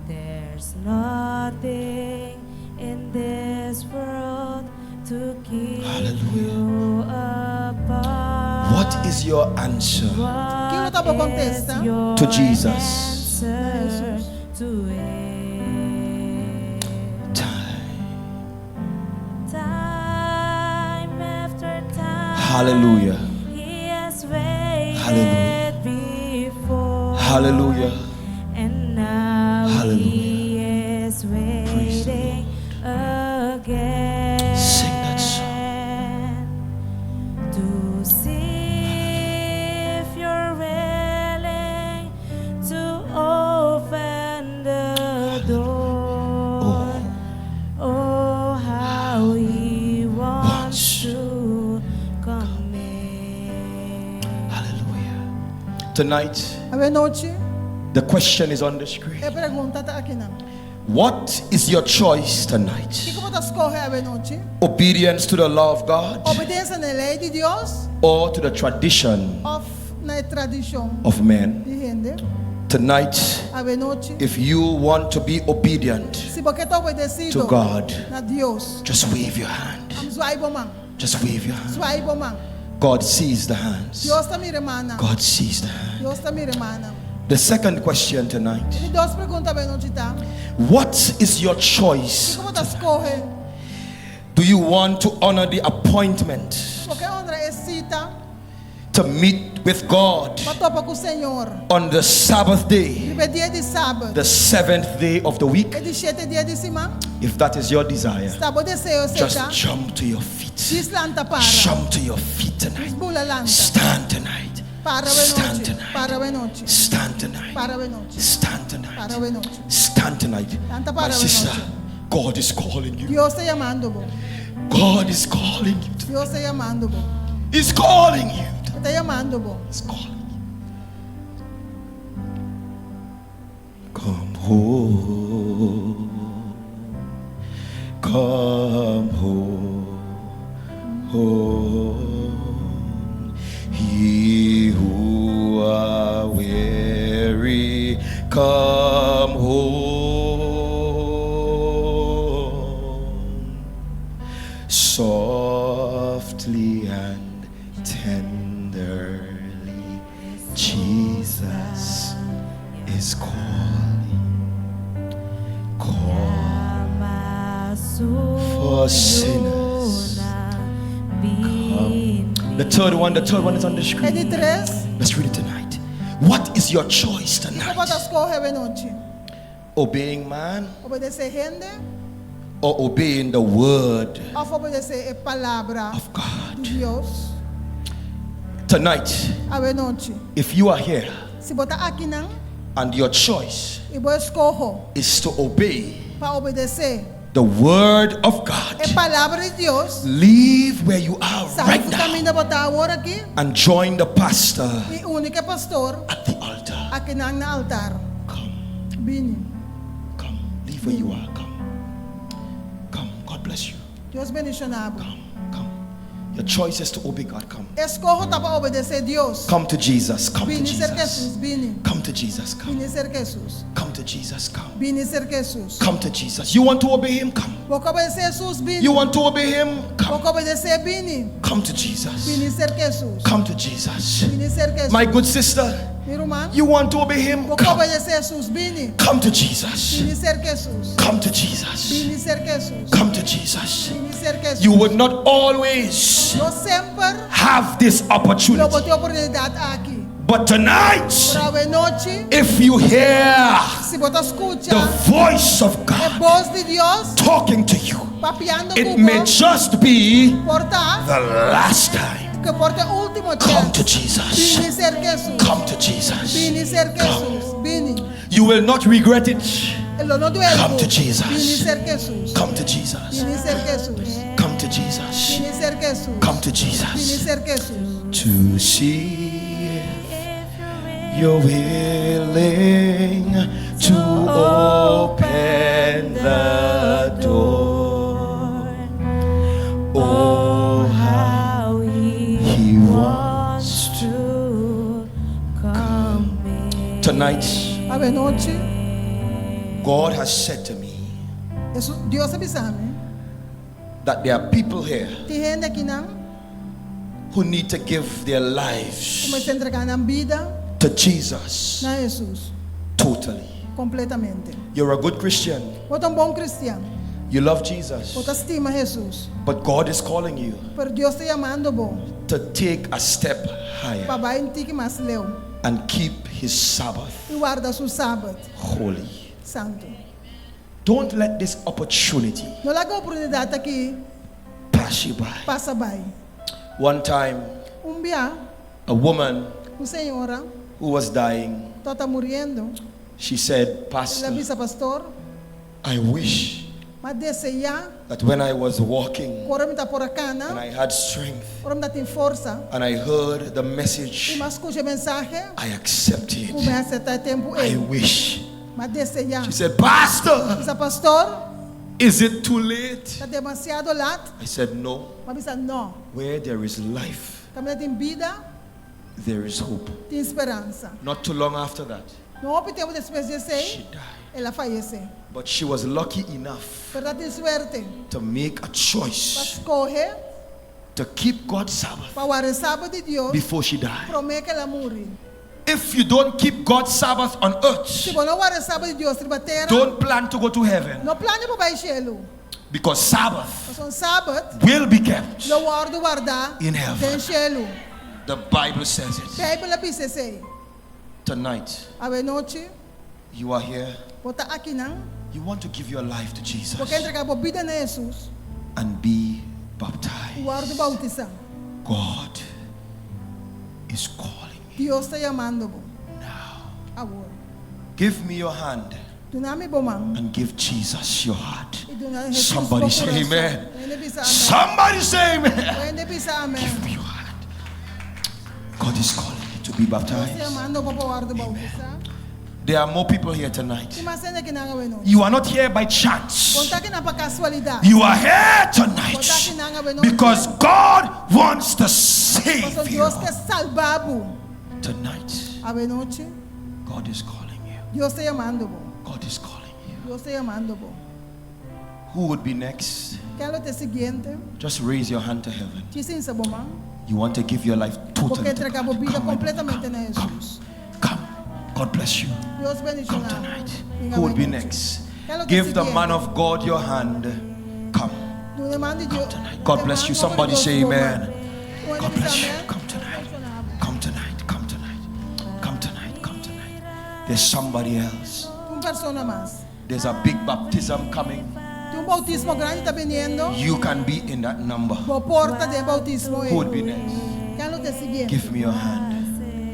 There's nothing in this world to keep Hallelujah. you apart. What is your answer What Kiko ta bo kontesta? is your to Jesus? answer to it? Time. Time after time. Hallelujah. He has waited Hallelujah. before. Hallelujah. And now Hallelujah. he is Praise the waiting again. Sing that song. To see if you're willing to open the door. Oh. Oh, how he wants Wants. to come in. Hallelujah. Tonight, Awe nochi, the question is on the screen. e pregunta ta akinan. What is your choice tonight? Kiko bo ta skohe awe nochi? Obedience to the law of God Obedensia na lei di Dios or to the tradition òf na tradishon of men? di hende? Tonight, Awe nochi. if you want to be obedient Si bo ke ta obedesido to God, na Dios, just wave your hand. zwaai bo man. Just wave your hand. Zwaai bo man. God sees the hands. Dios ta mira mannan. God sees the hand. Dios ta mira mannan. The second question tonight. E di dos pregunta awe nochi ta. What is your choice? Kiko bo ta skohe? Do you want to honor the appointment Bo ke honra e sita to meet with God pa topa ku Señor. on the Sabbath day, Riba dia di sabat. the seventh day of the week? E di shete dia di siman. If that is your desire, Si ta bo deseo just esei ta. jump to your feet. Djis lanta para. Jump to your feet tonight. Bula lanta. Stand tonight. Para Stand awe nochi. tonight. Para awe nochi. Stand tonight. Para awe nochi. Stand tonight. Para awe nochi. Stand tonight. Lanta My para sister, awe nochi. God is calling you. Dios ta yamando bo. God is calling you. Dios ta yamando bo. He's calling you. E ta yamando bo. He's calling you. Come home. Come home. Home. Ye who are weary, come home. Softly and tenderly, Jesus is calling, calling for sinners. Come. The third one is on the E screen. di tres. Let's read it tonight. What is your choice Kiko tonight? bo ta skohe awe nochi? Obeying man Obedesé hende or obeying the word òf obedesé e palabra of God? di Dios. Tonight, Awe nochi. if you are here Si bo ta akinan and your choice i bo eskoho is to obey pa obedesé the word of God, e palabra di Dios, leave where you are sali right for now kaminda bo ta awor aki and join the pastor i uni ku e pastor at the altar. akinan na altar. Come, Bini. come, leave where you are. Come, come. God bless you. Dios bendishoná bo. Come, come. Your choice is to obey God. Come. Eskoho ta pa obedesé Dios. Come to Jesus. Come to Bini serka Jesus. Jesus, bini. Come to Jesus. Come. Bini serka Jesus. Come to Jesus. Come. Bini serka Jesus. Come to Jesus. You want to obey him? Come. Bo ke obedesé Jesus, bini. You want to obey him? Come. Bo ke obedesé, bini. Come to Jesus. Bini serka Jesus. Come to Jesus. Bini serka Jesus. My good sister, Mi ruman. you want to obey him? Bo ke Come. obedesé Jesus, bini. Come to Jesus. Bini serka Jesus. Come to Jesus. Bini serka Jesus. Come to Jesus. Bini serka Jesus. You would not always No semper have this lo opportunity. bo tin e oportunidat aki. But tonight, Pero awe nochi, if you hear si bo ta skucha the voice of e God bos di Dios talking to you, papiando it may ku bo, just be por ta the last time. ku por ta e último Come to chance. Jesus. Bini serka serka Hesus. Come to Jesus. Bini serka Hesus. Bini. You will not regret it. Lo no duel Come bo. to Jesus. Bini serka Hesus. Come to Jesus. Bini serka Hesus. Come to Jesus. Bini serka Hesus. Come to Bini Jesus. serka Hesus. To see if you're willing to open the door. Oh, How he, He wants wants to come in. Tonight, Awe nochi, God has said to me Hesus, Dios a bisa mi. that there are people here Tin hende akinan, who need to give their lives ku mester entregá nan bida to Jesus na Hesus totally. kompletamente. You're a good Christian. Bo ta un bon kristian. You love Jesus. Bo ta stima Hesus. But God is calling you Pero Dios ta yamando bo to take a step higher pa bai un tiki mas leu and keep His Sabbath i warda su sabat holy. santu. Don't let this opportunity No laga e oportunidat aki pass you by. pasa bai. One time, Un bia, a woman un señora who was dying, tabata muriendo. she said, El a Pastor, bisa pastor, I wish m'a deseá that when I was walking ora mi tabata por and kana, I had strength ora mi tabatin forsa and I heard the i message, m'a skucha e mensahe, I accepted. ku mi a aseptá e tempu I ei. wish. M'a deseá. She said, Pastor, Bisa pastor, is it too late? ta demasiado lat. I said, No. M'a bisa no. Where there is life, Kaminda tin bida, there is hope. tin speransa. Not too long after that, No hopi tempu despues di esei, she died. el a fayesé. But she was lucky enough Pero tabatin suerte to make a pa choice skohe to keep God's Sabbath pa warda sabat di Dios before she died. promé ku el a muri. If you don't keep God's Sabbath on earth, Si bo no warda sabat di Dios riba tera, don't plan to go to heaven no plania pa bai shelu. because Sabbath Pasobra sabat will be kept lo wòrdu wardá in heaven. den shelu. The Bible says it. Beibel ta bisa esei. Tonight, Awe nochi, you are here. bo ta akinan, You want to give your life to Jesus bo ke entregá bo bida na Hesus and be i baptized. wòrdu boutisá. God is calling you Dios ta yamando bo. now. Awor. Give me your hand Duna mi bo man. and give Jesus your heart. I duna Hesus Somebody bo say kurason. amen. Hende bisa amen. Somebody say amen. Hende bisa amen. Give me your hand. God is calling you to be Dios ta baptized. yamando bo pa wòrdu boutisá. There are more people here tonight. Tin mas hende akinan awe nochi. You are not here by chance. Bo n' ta akinan pa kasualidat. You are here Bo ta tonight akinan awe nochi. because God wants to Pasobra save you. Dios ke salba bo. Tonight, Awe nochi, God is calling you. Dios ta yamando bo. God is calling you. Dios ta yamando bo. Who would be next? Ken lo ta e siguiente? Just raise your hand to heaven. Djis alsa bo man. You want to give your life totally Bo ke to entregá bo God. bida Come, my brother. kompletamente na Come, Hesus. come. God bless you. Dios Come bendishoná. tonight. Venga, Who would be awe nochi. next? Ken lo ta Give the siguiente? man of God your hand. Come. Duna man di Dios. tonight. God bless you. Somebody say amen. God bless you. Come tonight. Come tonight. Come tonight. Come tonight. Come tonight. There's somebody else. Un persona mas. There's a big baptism coming. Tin un boutismo grandi ta biniendo. You can be in that number. Bo por ta den e boutismo. Who would be next? Ken lo ta e siguiente? Give me your hand.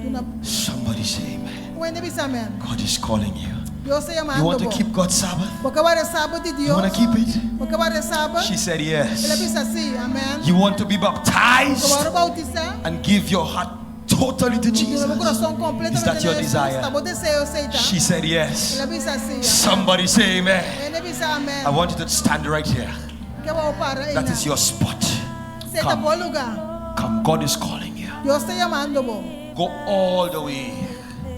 Duna Somebody say amen. Un hende bisa amen. God is calling you. Dios ta yamando You want to bo. keep God's Sabbath? Bo ke warda sabat di You Dios. want to keep it? Bo ke warda sabat. She said El a yes. bisa si, amen. You want to be Bo baptized ke boutisá. and give your heart totally to Duna Jesus? bo kurason Is kompletamente that your na Hesus. desire? Ta bo deseo esei ta. She said yes. El a bisa si. Somebody say amen. Hende bisa amen. I want you to stand right here. Ke pa bo para That is your spot. Esei ta Come. bo lugá. Come, God is calling you. Dios ta yamando bo. Go all the way.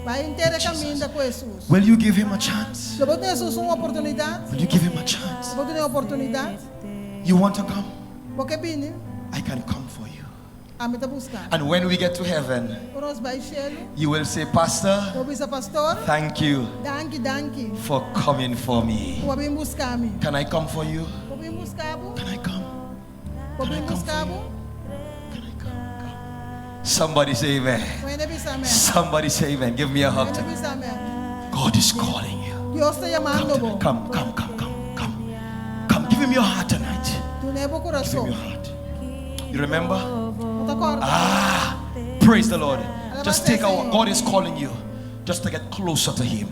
Bai henter e kaminda ku Hesus. Will you give him a chance? Lo bo duna Hesus un oportunidat. Will you give him a chance? Bo dun'é un oportunidat. You want to come? Bo ke bini, I can come for you. ami ta buska. And when we get to heaven, Ora nos bai shelu. you will say, Pastor, Bo bisa pastor, thank you danki, danki. for coming for me. Ku a bin buska mi. Can I come for you? Por bin buska bo. Can I come? Por Can I bin come for buska you? bo. Can I come? Come. Somebody say amen. Un hende bisa amen. Somebody say amen. Give me a hug. Un hende tonight. bisa amen. God is calling you. Dios ta Come, yamando bo. tonight. come, come, come, come, come. Come, give him your heart tonight. Dun'é bo Give him kurason. your heart. You remember? Bo ta kòrda. Ah, praise the Lord. Just take a walk. God is calling you just to get closer to Him.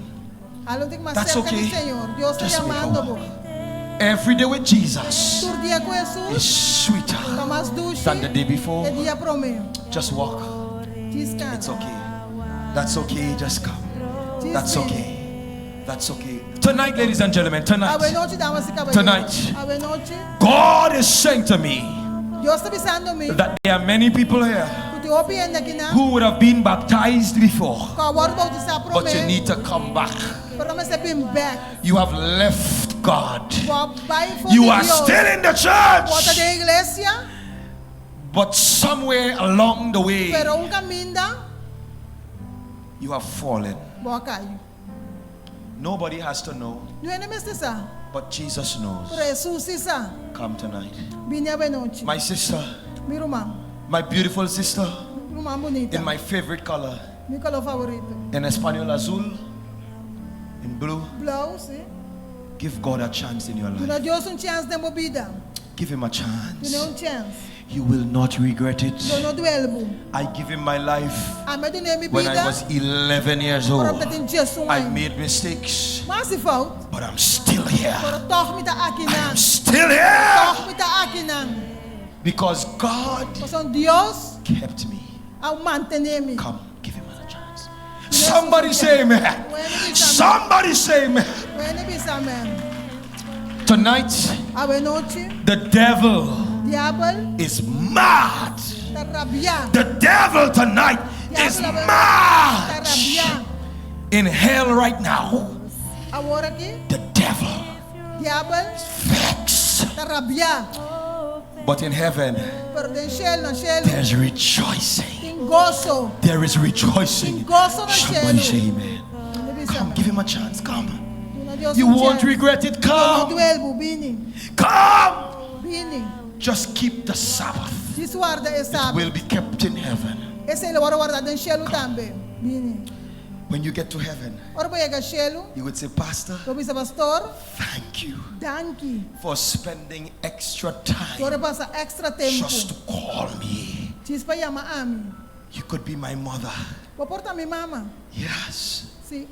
Hala un tiki mas That's serka di okay. Señor. Dios ta Just make a yamando bo. walk. Every day with Jesus Tur dia ku is Hesus sweeter ta mas dushi than the day e before. dia promé. Just walk. Djis kana. It's okay. That's okay. Just come. Djis That's bini. okay. That's okay. Tonight, ladies and gentlemen, tonight, Awe nochi, damas i kabayero. Tonight. Awe nochi. God is saying to me Dios ta bisando mi that there are many people here ku tin hopi hende akinan who would have been baptized before, ku a wòrdu boutisá but you promé, need to come back. pero mester bin bèk. You have left God. Bo a bai for You di are Dios. still in the Bo ta church, den iglesia, but somewhere along the way, pero un kaminda you have fallen. bo a kai. Nobody has to know, Niun hende mester sa, but Jesus knows. pero Hesus si sa. Come tonight. Bini awe nochi. My sister, Mi ruman, my beautiful sister, ruman bunita. in my favorite color, Mi koló favorito. in español azul, in blue. Blou, si. Give God a chance in your life. Duna Dios un chèns den bo bida. Give him a Dun'é chance. un chèns. You will not regret it. Lo no duel bo. I give him my life Ami a dun'é mi when I bida. was 11 years Ora old. mi tabatin 11 I aña. made mistakes, M'a hasi fout. but I'm still here. Pero tòg mi ta akinan. I'm still here Tòg mi ta akinan. because God Pasobra Dios kept me. a mantené mi. Come, give him a chance. Somebody say amen. Somebody say amen. Un hende bisa amèn. Tonight, Awe nochi, the devil diabel is mad. ta rabiá. The devil tonight is Diabel ta mad. rabiá. In hell right now, Awor aki, the devil diabel vexed. ta rabiá. But in heaven, Pero den shelu, na shelu, there's rejoicing. tin goso. There is rejoicing. Tin goso na Somebody shelu. say amen. Come, give him a chance. Come. You won't regret it. No Come. duel bo, bini. Come. Bini. Just keep the Sabbath. Djis warda e It sabat. will be kept in heaven. Esei lo wòrdu wardá den shelu tambe. Bini. When you get to heaven, Ora bo yega shelu, you would say, Pastor, lo bo bisa pastor, thank you danki. for spending extra time Dor di pasa èkstra tempu. just to call me. Djis pa yama ami. You could be my mother. Bo por ta mi mama. Yes. Si.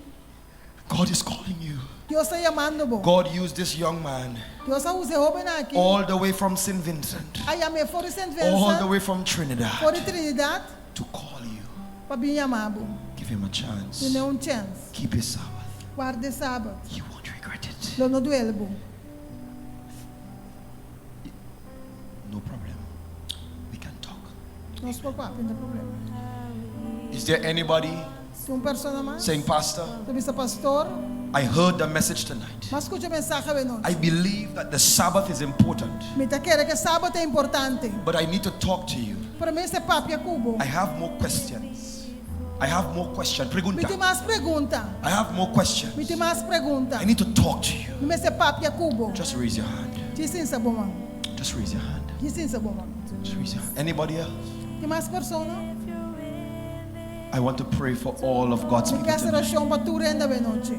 God is calling you. Dios ta yamando bo. God used this young man Dios a usa e hóben aki. all the way from St. Vincent, A yam'é for di St. all the Vincent, way from Trinidad for di Trinidad, to call you. pa bin yama bo. Give him a chance. Dun'é un chèns. Keep his Sabbath. Warda e sabat. You won't regret it. Lo no duel bo. No problem. We can talk. Nos por papia, no tin problema. Is there anybody Tin un persona mas? saying, Pastor, Ta bisa pastor, I heard the message tonight. m'a skucha e mensahe awe nochi. I believe that the Sabbath is important, Mi ta kere ku e sabat ta importante. but I need to talk to you. Pero mi mester papia ku bo. I have more questions. I have more questions. Mi Pregunta. tin mas pregunta. I have more questions. Mi tin mas pregunta. I need to talk to you. Mi mester papia ku bo. Just raise your hand. Djis hisa bo man. Just raise your hand. Djis hisa bo man. Just raise your hand. Anybody else? Tin mas persona? I want to pray for all of God's Mi people ke hasi tonight. orashon pa tur hende awe nochi.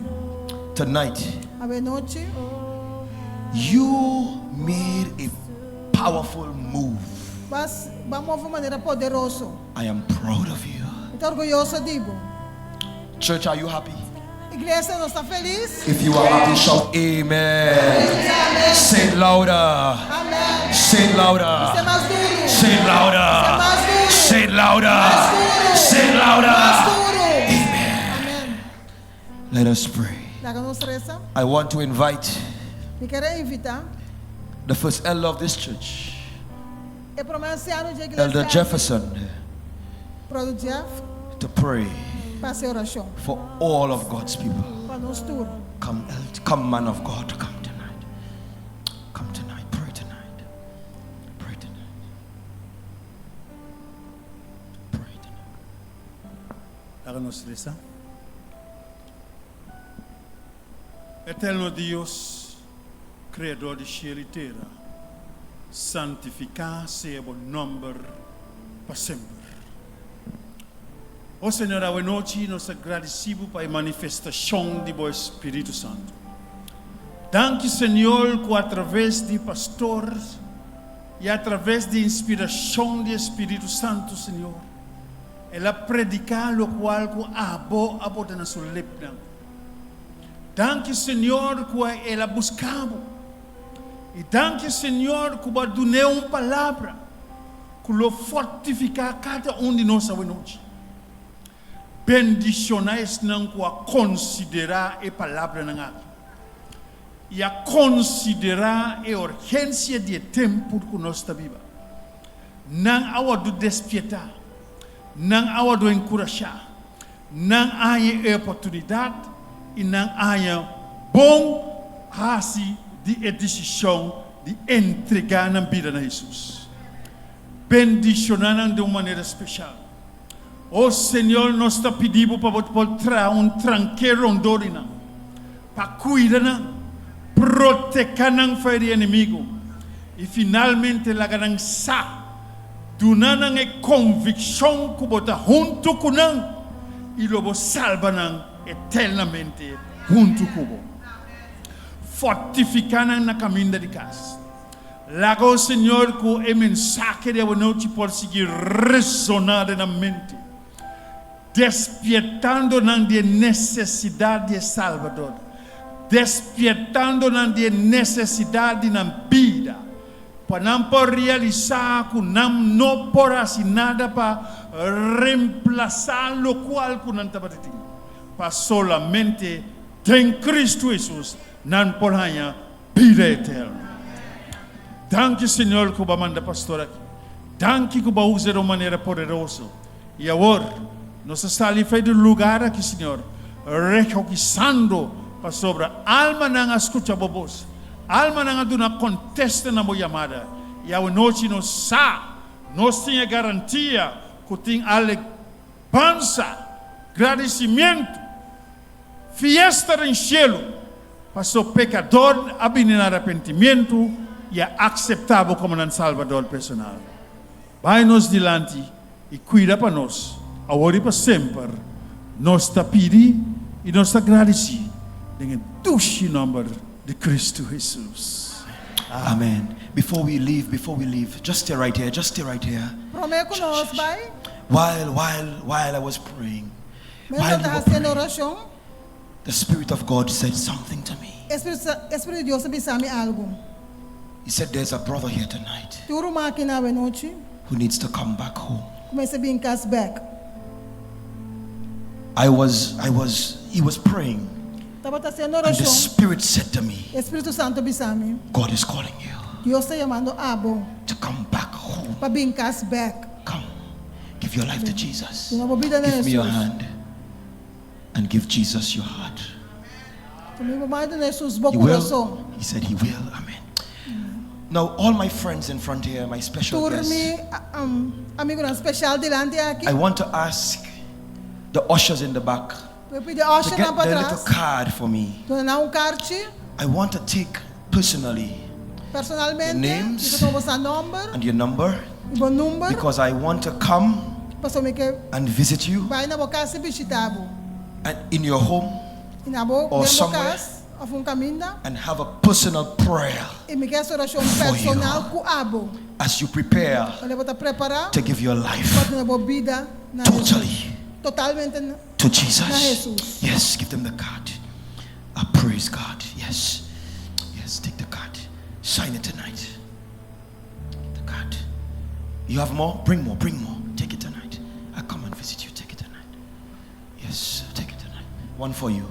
Tonight, Awe nochi, you made a powerful move. B'a b'a move manera poderoso. I am proud of you. Mi ta orguyoso di bo. Church, are you happy? Iglesia, nos ta felis? If you are happy, shout amen. Say it louder. Amèn. Say it louder. Bis'é mas duru. Say it louder. Bis'é mas duru. Say it louder. Mas duru. Say it louder. Mas duru. Amen. Let us pray. Laga nos resa. I want to invite Mi ke invitá the first elder of this church, e promé ansiano di e iglesia. Elder Jefferson, Brother Jeff, to pray pa hasi orashon. for all of God's people. Pa nos tur. Come, come, man of God, come tonight. Come tonight. Pray tonight. Pray tonight. Pray tonight. Laga nos resa. Eterno Dios, Kreador di shelu i tera, santifiká sea bo nòmber pa semper. O Señor, awe nochi nos ta gradisí Bo pa e manifestashon di Bo Spiritu Santu. Danki, Señor, ku atraves di pastor i atraves di inspirashon di Spiritu Santu, Señor, El a prediká lokual ku Abo a bota na su lepnan. Danki Señor ku el a buska Bo. I danki Señor ku Bo a dun'é un palabra ku lo fortifiká kada un di nos awenochi. Bendishoná esnan ku a konsiderá e palabranan aki i a konsiderá e urgensia di e tempu ku nos ta biba. Nan a wòrdu despietá, nan a wòrdu enkurashá, nan a haña e oportunidat i nan a haña bon hasi di e desishon di entregá nan bida na Hesus. Bendishoná nan den un manera speshal. O Señor, nos ta pidi Bo pa Bo por traha un tranke rondó di nan, pa kuida nan, protehá nan for di enemigu, i finalmente laga nan sa, duna nan e konvikshon ku Bo ta huntu ku nan i lo Bo salba nan eternamente huntu ku Bo. Fortifiká nan na kaminda di kas. Laga, o Señor, ku e mensahe di awanochi por sigui resoná den nan mente, despiertando nan di e nesesidat di e Salbador, despiertando nan di e nesesidat di nan bida, pa nan por realisá ku nan no por hasi nada pa remplasá lokual ku nan tabata tin, pa solamente den Kristu Hesus nan por haña Bida eterno. Danki Señor ku bo a manda pastor aki. Danki ku bo a usa di un manera poderoso. I awor nos a sali fei di lugar aki Señor, regogisando pasobra almanan a skucha bo bos, almanan a duna kontesta na bo yamada. I awe nochi nos sa, nos tin e garantia ku tin alebansa, gradisimientu, Fiesta den shelu, paso pekador a bini na arepentimientu i a akseptá bo komo nan Salbador personal. Bai nos dilanti i kuida pa nos, awor i pa semper, nos ta pidi i nos ta gradisí den e dushi nòmber di Kristu Hesus. Amen. Before we leave, before we leave, just stay right here, just stay right here. Promé ku nos bai. While, while, while I was praying. Mientras While ta you were hasiendo praying, orashon, the Spirit of God said something to me. e Spiritu di Dios a bisa mi algu. He said, There's a brother here tonight Tin un ruman aki na awenochi who needs to come back home. ku mester bin kas bèk. I was, I was, he was praying, Tabata hasiendo and the orashon, Spirit said to me, e Spiritu Santu a bisa mi, God is calling you Dios ta yamando abo to come back home. pa bin kas bèk. Come, give your life to Jesus. Duna bo bida na Give me your Hesus. hand and give Jesus your heart. Tuma bo man i duna Hesus bo He will. kurason. He said he will. Amen. Now, all my friends in front here, my special Tur guests, mi amigunan special dilanti aki. I want to ask the ushers in the back Mi pidi to ushernan get their little patras card for me. duna nan un karchi. I want to take personally Personalmente, Your names mi ta tuma boso nomber and your number i bo number because I want to come pasobra mi ke and visit you bai na bo kas i bishita bo. and in your home I na bo or den bo somewhere kas of un kaminda and have a personal prayer i mi ke hasi orashon for you personal ku abo. as you prepare Ora bo ta prepará to give your pa life duna bo bida na Hesus. totally Totalmente na to Jesus. Hesus. Yes, give them the card. Ah, praise God. Yes. Yes, take the card. Sign it tonight. The card. You have more? Bring more, bring more. Take it tonight. I come and visit you. Take it tonight. Yes, take it tonight. One for you.